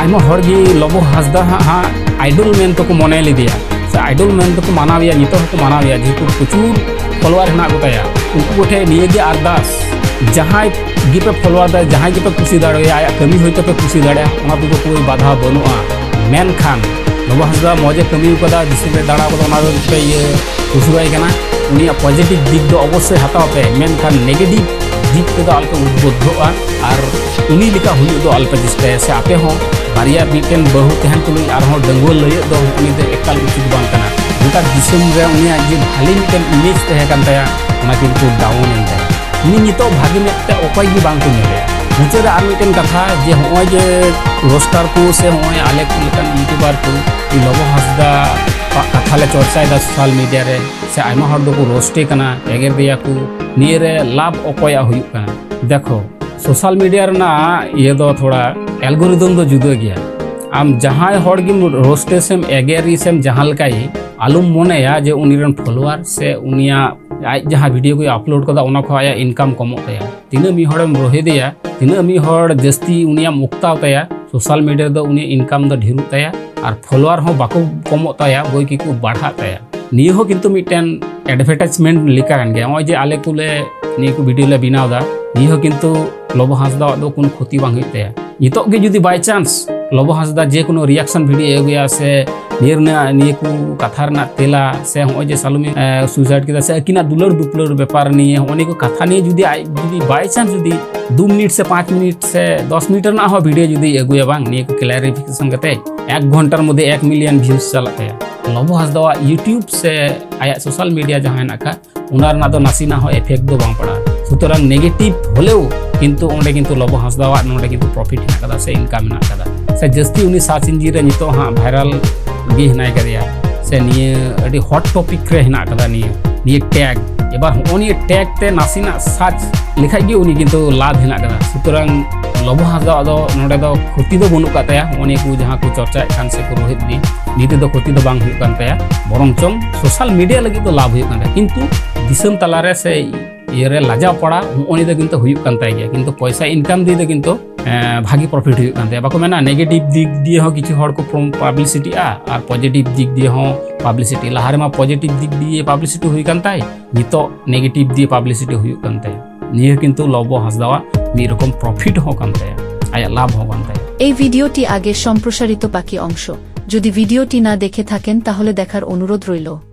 ᱟᱭᱢᱟ ᱦᱚᱲ ᱜᱮ ᱞᱚᱵᱚ ᱦᱟᱸᱥᱫᱟ ᱦᱟᱸᱜ, ᱦᱟᱸᱜ ᱟᱭᱰᱚᱞ ᱢᱮᱱ ᱛᱮᱠᱚ ᱢᱚᱱᱮ ᱞᱮᱫᱮᱭᱟ, ᱥᱮ ᱟᱭᱰᱚᱞ ᱢᱮᱱ ᱛᱮᱠᱚ ᱢᱟᱱᱟᱣᱮᱭᱟ, ᱱᱤᱛᱚᱜ ᱦᱚᱸᱠᱚ ᱢᱟᱱᱟᱣᱮᱭᱟ, ᱡᱮᱦᱮᱛᱩ ᱯᱨᱚᱪᱩᱨ ᱯᱷᱚᱞᱳᱣᱟᱨ ᱦᱮᱱᱟᱜ ᱠᱚᱛᱟᱭᱟ᱾ ᱩᱱᱠᱩ ᱠᱚᱴᱷᱮᱱ ᱱᱤᱭᱟᱹ ᱜᱮ ᱟᱨᱫᱟᱥ, ᱡᱟᱦᱟᱸᱭ ᱜᱮᱯᱮ ᱯᱷᱚᱞᱳᱣᱟᱨ ᱫᱟ, ᱡᱟᱦᱟᱸᱭ ᱜᱮᱯᱮ ᱠᱩᱥᱤ ᱫᱟᱲᱮᱣᱟᱭᱟ, ᱟᱭᱟᱜ ᱠᱟᱹᱢᱤ ᱦᱚᱭᱛᱳ ᱯᱮ ᱠᱩᱥᱤ ᱫᱟᱲᱮᱭᱟᱜᱼᱟ, ᱚᱱᱟ ᱛᱮᱫᱚ ᱠᱳᱭ ᱵᱟᱫᱷᱟ ᱵᱟᱹᱱᱩᱜᱼᱟ᱾ ᱢᱮᱱᱠᱷᱟᱱ ᱞᱚᱵᱚ ᱦᱟᱸᱥᱫᱟ ᱢᱚᱡᱽ ᱮ ᱠᱟᱹᱢᱤ ᱠᱟᱫᱟ, ᱫᱤᱥᱚᱢ ᱨᱮ ᱫᱟᱬᱟ ᱠᱟᱫᱟ, ᱚᱱᱟ ᱨᱮ ᱯᱮ ᱤᱭᱟᱹ ᱠᱩᱥᱤᱣᱟᱭ ᱠᱟᱱᱟ, ᱩᱱᱤᱭᱟᱜ ᱯᱚᱡᱤᱴᱤᱵᱷ ᱫᱤᱠ ᱫᱚ ᱚᱵᱚᱥᱥᱳᱭ ᱦᱟᱛᱟᱣ ᱯᱮ, ᱢᱮᱱᱠᱷᱟᱱ ᱱᱮᱜᱮᱴᱤᱵᱷ ᱫᱤᱠ ᱛᱮᱫᱚ ᱟᱞᱚᱯᱮ ᱩᱫᱽᱵᱩᱫᱽᱫᱷᱚᱜᱼᱟ ᱟᱨ ᱩᱱᱤ ᱞᱮᱠᱟ ᱦᱩᱭᱩᱜ ᱫᱚ ᱟᱞᱚᱯᱮ ᱪᱮᱥᱴᱟᱭᱟ᱾ ᱥᱮ ᱟᱯᱮ ᱦᱚᱸ ᱵᱟᱨᱭᱟ ᱢᱤᱫᱴᱮᱱ ᱵᱟᱹᱦᱩ ᱛᱟᱦᱮᱱ ᱛᱩᱞᱩᱡ ᱟᱨᱦᱚᱸ ᱰᱟᱺᱜᱩᱣᱟᱹ ᱞᱟᱹᱭᱟᱹᱜ ᱫᱚ ᱩᱱᱤ ᱫᱚ ᱮᱠᱟᱞ ᱩᱪᱤᱛ ᱵᱟᱝ ᱠᱟᱱᱟ᱾ ᱜᱚᱴᱟ ᱫᱤᱥᱚᱢ ᱨᱮ ᱩᱱᱤᱭᱟᱜ ᱡᱮ ᱵᱷᱟᱞᱮ ᱢᱤᱫᱴᱮᱱ ᱤᱢᱮᱡᱽ ᱛᱟᱦᱮᱸ ᱠᱟᱱ ᱛᱟᱭᱟ, ᱚᱱᱟ ᱠᱤᱱᱛᱩ ᱰᱟᱣᱩᱱ ᱮᱱ ᱛᱟᱭᱟ᱾ ᱩᱱᱤ ᱱᱤᱛᱚᱜ ᱵᱷᱟᱜᱮ ᱢᱮᱫ ᱛᱮ ᱚᱠᱚᱭ ᱜᱮ ᱵᱟᱝ ᱠᱚ ᱧᱮᱞᱮᱭᱟ᱾ ᱢᱩᱪᱟᱹᱫ ᱨᱮ ᱟᱨ ᱢᱤᱫᱴᱮᱱ ᱠᱟᱛᱷᱟ, ᱡᱮ ᱦᱚᱸᱜᱼᱚᱭ ᱡᱮ ᱨᱳᱥᱴᱟᱨ ᱠᱚ ᱥᱮ ᱦᱚᱸᱜᱼᱚᱭ ᱟᱞᱮ ᱠᱚ ᱞᱮᱠᱟᱱ ᱭᱩᱴᱩᱵᱟᱨ ᱠᱚ ᱞᱚᱵᱚ ᱦᱟᱸᱥᱫᱟ ᱟᱜ ᱠᱟᱛᱷᱟ ᱞᱮ ᱪᱚᱨᱪᱟᱭᱮᱫᱟ ᱥᱳᱥᱟᱞ ᱢᱤᱰᱤᱭᱟ ᱨᱮ, ᱥᱮ ᱟᱭᱢᱟ ᱦᱚᱲ ᱫᱚᱠᱚ ᱨᱳᱥᱴᱮ ᱠᱟᱱᱟ, ᱮᱜᱮᱨ ᱫᱮᱭᱟ ᱠᱚ, ᱱᱤᱭᱟᱹ ᱨᱮ ᱞᱟᱵᱷ ᱚᱠᱚᱭᱟᱜ ᱦᱩᱭᱩᱜ ᱠᱟᱱᱟ? ᱫᱮᱠᱷᱚ, ᱥᱳᱥᱟᱞ ᱢᱤᱰᱤᱭᱟ ᱨᱮᱱᱟᱜ ᱤᱭᱟᱹ ᱫᱚ ᱛᱷᱚᱲᱟ ᱮᱞᱜᱳᱨᱤᱫᱚᱢ ᱫᱚ ᱡᱩᱫᱟᱹ ᱜᱮᱭᱟ᱾ ᱟᱢ ᱡᱟᱦᱟᱸᱭ ᱦᱚᱲ ᱜᱮᱢ ᱨᱳᱥᱴᱮ ᱥᱮᱢ ᱮᱜᱮᱨᱤ ᱥᱮᱢ ᱡᱟᱦᱟᱸ ᱞᱮᱠᱟᱭ, ᱟᱞᱚᱢ ᱢᱚᱱᱮᱭᱟ ᱡᱮ ᱩᱱᱤ ᱨᱮᱱ ᱯᱷᱚᱞᱳᱣᱟᱨ ᱥᱮ ᱩᱱᱤᱭᱟᱜ ᱟᱡ ᱡᱟᱦᱟᱸ ᱵᱷᱤᱰᱤᱭᱳ ᱠᱚᱭ ᱟᱯᱞᱳᱰ ᱠᱟᱫᱟ, ᱚᱱᱟ ᱠᱷᱚᱱ ᱟᱭᱟᱜ ᱤᱱᱠᱟᱢ ᱠᱚᱢᱚᱜ ᱛᱟᱭᱟ᱾ ᱛᱤᱱᱟᱹᱜ ᱢᱤᱫ ᱦᱚᱲᱮᱢ ᱨᱳᱦᱮᱫᱮᱭᱟ, ᱛᱤᱱᱟᱹᱜ ᱢᱤᱫ ᱦᱚᱲ ᱡᱟᱹᱥᱛᱤ ᱩᱱᱤᱭᱟᱜ ᱢᱩᱠᱛᱟᱣ ᱛᱟᱭᱟ, ᱥᱳᱥᱟᱞ ᱢᱤᱰᱤᱭᱟ ᱨᱮᱫᱚ ᱩᱱᱤᱭᱟᱜ ᱤᱱᱠᱟᱢ ᱫᱚ ᱰᱷᱮᱨᱚᱜ ᱛᱟᱭᱟ ᱟᱨ ᱯᱷᱚᱞᱳᱣᱟᱨ ᱦᱚᱸ ᱵᱟᱠᱚ ᱠᱚᱢᱚᱜ ᱛᱟᱭᱟ, ᱵᱚᱞᱠᱤ ᱠᱚ ᱵᱟᱲᱦᱟᱜ ᱛᱟᱭᱟ᱾ ᱱᱤᱭᱟᱹ ᱦᱚᱸ ᱠᱤᱱᱛᱩ ᱢᱤᱫᱴᱮᱱ ᱮᱰᱵᱷᱮᱴᱟᱡᱽᱢᱮᱱᱴ ᱞᱮᱠᱟ ᱠᱟᱱ ᱜᱮᱭᱟ᱾ ᱱᱚᱜᱼᱚᱭ ᱡᱮ ᱟᱞᱮ ᱠᱚᱞᱮ ᱱᱤᱭᱟᱹ ᱠᱚ ᱵᱷᱤᱰᱤᱭᱳ ᱞᱮ ᱵᱮᱱᱟᱣ ᱮᱫᱟ, ᱱᱤᱭᱟᱹ ᱦᱚᱸ ᱠᱤᱱᱛᱩ ᱞᱚᱵᱚ ᱦᱟᱸᱥᱫᱟᱣᱟᱜ ᱫᱚ ᱠᱳᱱᱳ ᱠᱷᱚᱛᱤ ᱵᱟᱝ ᱦᱩᱭᱩᱜ ᱛᱟᱭᱟ᱾ ᱱᱤᱛᱚᱜ ᱜᱮ ᱡᱩᱫᱤ ᱵᱟᱭ ᱪᱟᱱᱥ ᱞᱚᱵᱚ ᱦᱟᱸᱥᱫᱟ ᱡᱮ ᱠᱳᱱᱳ ᱨᱤᱭᱟᱠᱥᱚᱱ ᱵᱷᱤᱰᱤᱭᱳ ᱟᱹᱜᱩᱭᱟ, ᱥᱮ ᱱᱤᱭᱟᱹ ᱨᱮᱱᱟᱜ, ᱱᱤᱭᱟᱹ ᱠᱚ ᱠᱟᱛᱷᱟ ᱨᱮᱱᱟᱜ ᱛᱮᱞᱟ, ᱥᱮ ᱦᱚᱸᱜᱼᱚᱭ ᱡᱮ ᱥᱟᱞᱩᱢᱤ, ᱮ, ᱥᱩᱭᱥᱟᱭᱤᱰ ᱠᱮᱫᱟ, ᱥᱮ ᱟᱹᱠᱤᱱᱟᱜ ᱫᱩᱞᱟᱹᱲ ᱫᱩᱯᱞᱟᱹᱲ ᱵᱮᱯᱟᱨ ᱱᱤᱭᱮ ᱦᱚᱸᱜᱼᱚ ᱱᱤᱭᱟᱹ ᱠᱚ ᱠᱟᱛᱷᱟ ᱱᱤᱭᱮ ᱡᱩᱫᱤ ᱟᱡ ᱡᱩᱫᱤ ᱵᱟᱭ ᱪᱟᱱᱥ ᱡᱩᱫᱤ ᱫᱩ ᱢᱤᱱᱤᱴ ᱥᱮ ᱯᱟᱸᱪ ᱢᱤᱱᱤᱴ ᱥᱮ ᱫᱚᱥ ᱢᱤᱱᱤᱴ ᱨᱮᱱᱟᱜ ᱦᱚᱸ ᱵᱷᱤᱰᱤᱭᱳ ᱡᱩᱫᱤ ᱟᱹᱜᱩᱭᱟ ᱵᱟᱝ, ᱱᱤᱭᱟᱹ ᱠᱚ ᱠᱞᱟᱨᱤᱯᱷᱤᱠᱮᱥᱚᱱ ᱠᱟᱛᱮ, ᱮᱠ ᱜᱷᱚᱱᱴᱟᱨ ᱢᱚᱫᱽᱫᱷᱮ ᱮᱠ ᱢᱤᱞᱤᱭᱚᱱ ᱵᱷᱤᱭᱩᱡᱽ ᱪᱟᱞᱟᱜ ᱛᱟᱭᱟ᱾ ᱞᱚᱵᱚ ᱦᱟᱸᱥᱫᱟᱣᱟᱜ ᱭᱩᱴᱩᱵᱽ ᱥᱮ ᱟᱭᱟᱜ ᱥᱳᱥᱟᱞ ᱢᱤᱰᱤᱭᱟ ᱡᱟᱦᱟᱸ ᱦᱮᱱᱟᱜ ᱟᱠᱟᱫ, ᱚᱱᱟ ᱨᱮᱱᱟᱜ ᱫᱚ ᱱᱟᱥᱮᱱᱟᱜ ᱦᱚᱸ ᱮᱯᱷᱮᱠᱴ ᱫᱚ ᱵᱟᱝ ᱯᱟᱲᱟᱜᱼᱟ᱾ ᱥᱩᱛᱚᱨᱟᱝ ᱱᱮᱜᱮᱴᱤᱵᱷ ᱦᱚᱞᱮᱣ ᱠᱤᱱᱛᱩ ᱚᱸᱰᱮ ᱠᱤᱱᱛᱩ ᱞᱚᱵᱚ ᱦᱟᱸᱥᱫᱟᱣᱟᱜ ᱱᱚᱸᱰᱮ ᱠᱤᱱᱛᱩ ᱯᱨᱚᱯᱷᱤᱴ ᱦᱮᱱᱟᱜ ᱟᱠᱟᱫᱟ ᱥᱮ ᱤᱱᱠᱟᱢ ᱦᱮᱱᱟᱜ ᱟᱠᱟᱫᱟ᱾ ᱥᱮ ᱡᱟᱹᱥᱛᱤ ᱩᱱᱤ ᱥᱟᱨᱪ ᱤᱧᱡᱤᱱ ᱨᱮ ᱱᱤᱛᱚᱜ ᱦᱟᱸᱜ ᱵᱷᱟᱭᱨᱟᱞ ᱜᱮ ᱦᱮᱱᱟᱭ ᱠᱟᱫᱮᱭᱟ, ᱥᱮ ᱱᱤᱭᱟᱹ ᱟᱹᱰᱤ ᱦᱚᱴ ᱴᱚᱯᱤᱠ ᱨᱮ ᱦᱮᱱᱟᱜ ᱟᱠᱟᱫᱟ ᱱᱤᱭᱟᱹ, ᱱᱤᱭᱟᱹ ᱴᱮᱜᱽ ᱮᱵᱟᱨ ᱦᱚᱸᱜᱼᱚ ᱱᱤᱭᱟᱹ ᱴᱮᱜᱽ ᱛᱮ ᱱᱟᱥᱮᱱᱟᱜ ᱥᱟᱨᱪ ᱞᱮᱠᱷᱟᱡ ᱜᱮ ᱩᱱᱤ ᱠᱤᱱᱛᱩ ᱞᱟᱵᱷ ᱦᱮᱱᱟᱜ ᱠᱟᱫᱟ᱾ ᱥᱩᱛᱚᱨᱟᱝ ᱞᱚᱵᱚ ᱦᱟᱸᱥᱫᱟᱣᱟᱜ ᱫᱚ ᱱᱚᱰᱮ ᱫᱚ ᱠᱷᱚᱛᱤ ᱫᱚ ᱵᱟᱹᱱᱩᱜ ᱠᱟᱫ ᱛᱟᱭᱟ᱾ ᱦᱚᱸᱜᱼᱚ ᱱᱤᱭᱟᱹ ᱠᱚ ᱡᱟᱦᱟᱸ ᱠᱚ ᱪᱚᱨᱪᱟᱭᱮᱫ ᱠᱟᱱ ᱥᱮ ᱠᱚ ᱨᱳᱦᱤᱛ ᱫᱤ, ᱱᱤᱭᱟᱹ ᱛᱮᱫᱚ ᱠᱷᱚᱛᱤ ᱫᱚ ᱵᱟᱝ ᱦᱩᱭᱩᱜ ᱠᱟᱱ ᱛᱟᱭᱟ, ᱵᱚᱨᱚᱝ ᱪᱚᱝ ᱥᱳᱥᱟᱞ ᱢᱤᱰᱤᱭᱟ ᱞᱟᱹᱜᱤᱫ ᱫᱚ ᱞᱟᱵᱷ ᱦᱩᱭᱩᱜ ᱠᱟᱱ ᱛᱟᱭᱟ᱾ ᱠᱤᱱᱛᱩ ᱫᱤᱥᱚᱢ ᱛᱟᱞᱟᱨᱮ ᱥᱮ ᱤᱭᱟᱹᱨᱮ ᱞᱟᱡᱟᱣ ᱯᱟᱲᱟ ᱦᱚᱸᱜᱼᱚ ᱱᱤᱭᱟᱹ ᱫᱚ ᱠᱤᱱᱛᱩ ᱦᱩᱭᱩᱜ ᱠᱟᱱ ᱛᱟᱭ ᱜᱮᱭᱟ, ᱠᱤᱱᱛᱩ ᱯᱚᱭᱥᱟ ᱤᱱᱠᱟᱢ ᱫᱤᱭᱮ ᱫᱚ ᱠᱤᱱᱛᱩ ᱮᱸ, ᱵᱷᱟᱜᱤ ᱯᱨᱚᱯᱷᱤᱴ ᱦᱩᱭᱩᱜ ᱠᱟᱱ ᱛᱟᱭᱟ᱾ ᱵᱟᱠᱚ ᱢᱮᱱᱟ ᱱᱮᱜᱮᱴᱤᱵᱷ ᱫᱤᱠ ᱫᱤᱭᱮ ᱦᱚᱸ ᱠᱤᱪᱷᱩ ᱦᱚᱲ ᱠᱚ ᱯᱟᱵᱽᱞᱤᱥᱤᱴᱤᱜᱼᱟ ᱟᱨ ᱯᱚᱡᱮᱴᱤᱵᱷ ᱫᱤᱠ ᱫᱤᱭᱮ ᱦᱚᱸ ᱯᱟᱵᱽᱞᱤᱥᱤᱴᱤ᱾ ᱞᱟᱦᱟ ᱨᱮᱢᱟ ᱯᱚᱡᱮᱴᱤᱵᱷ ᱫᱤᱠ ᱫᱤᱭᱮ ᱯᱟᱵᱽᱞᱤᱥᱤᱴᱤ ᱦᱩᱭ ᱠᱟᱱ ᱛᱟᱭ, ᱱᱤᱛᱚᱜ ᱱᱮᱜᱮᱴᱤᱵᱷ ᱫᱤᱭᱮ ᱯᱟᱵᱽᱞᱤᱥᱤᱴᱤ ᱦᱩᱭᱩᱜ ᱠᱟᱱ ᱛᱟᱭᱟ᱾ ᱱᱤᱭᱟᱹ ᱠᱤᱱᱛᱩ ᱞᱚᱵᱚ ᱦᱟᱸᱥᱫᱟᱣᱟᱜ ᱢᱤᱫ ᱨᱚᱠᱚᱢ ᱯᱨᱚᱯᱷᱤᱴ ᱦᱚᱸ ᱠᱟᱱ ᱛᱟᱭᱟ, ᱟᱭᱟᱜ ᱞᱟᱵᱷ ᱦᱚᱸ ᱠᱟᱱ ᱛᱟᱭᱟ᱾ এই ভিডিওটি আগে সম্প্রসারিত বাকি অংশ। যদি ভিডিওটি না দেখে থাকেন তাহলে দেখার অনুরোধ রইল।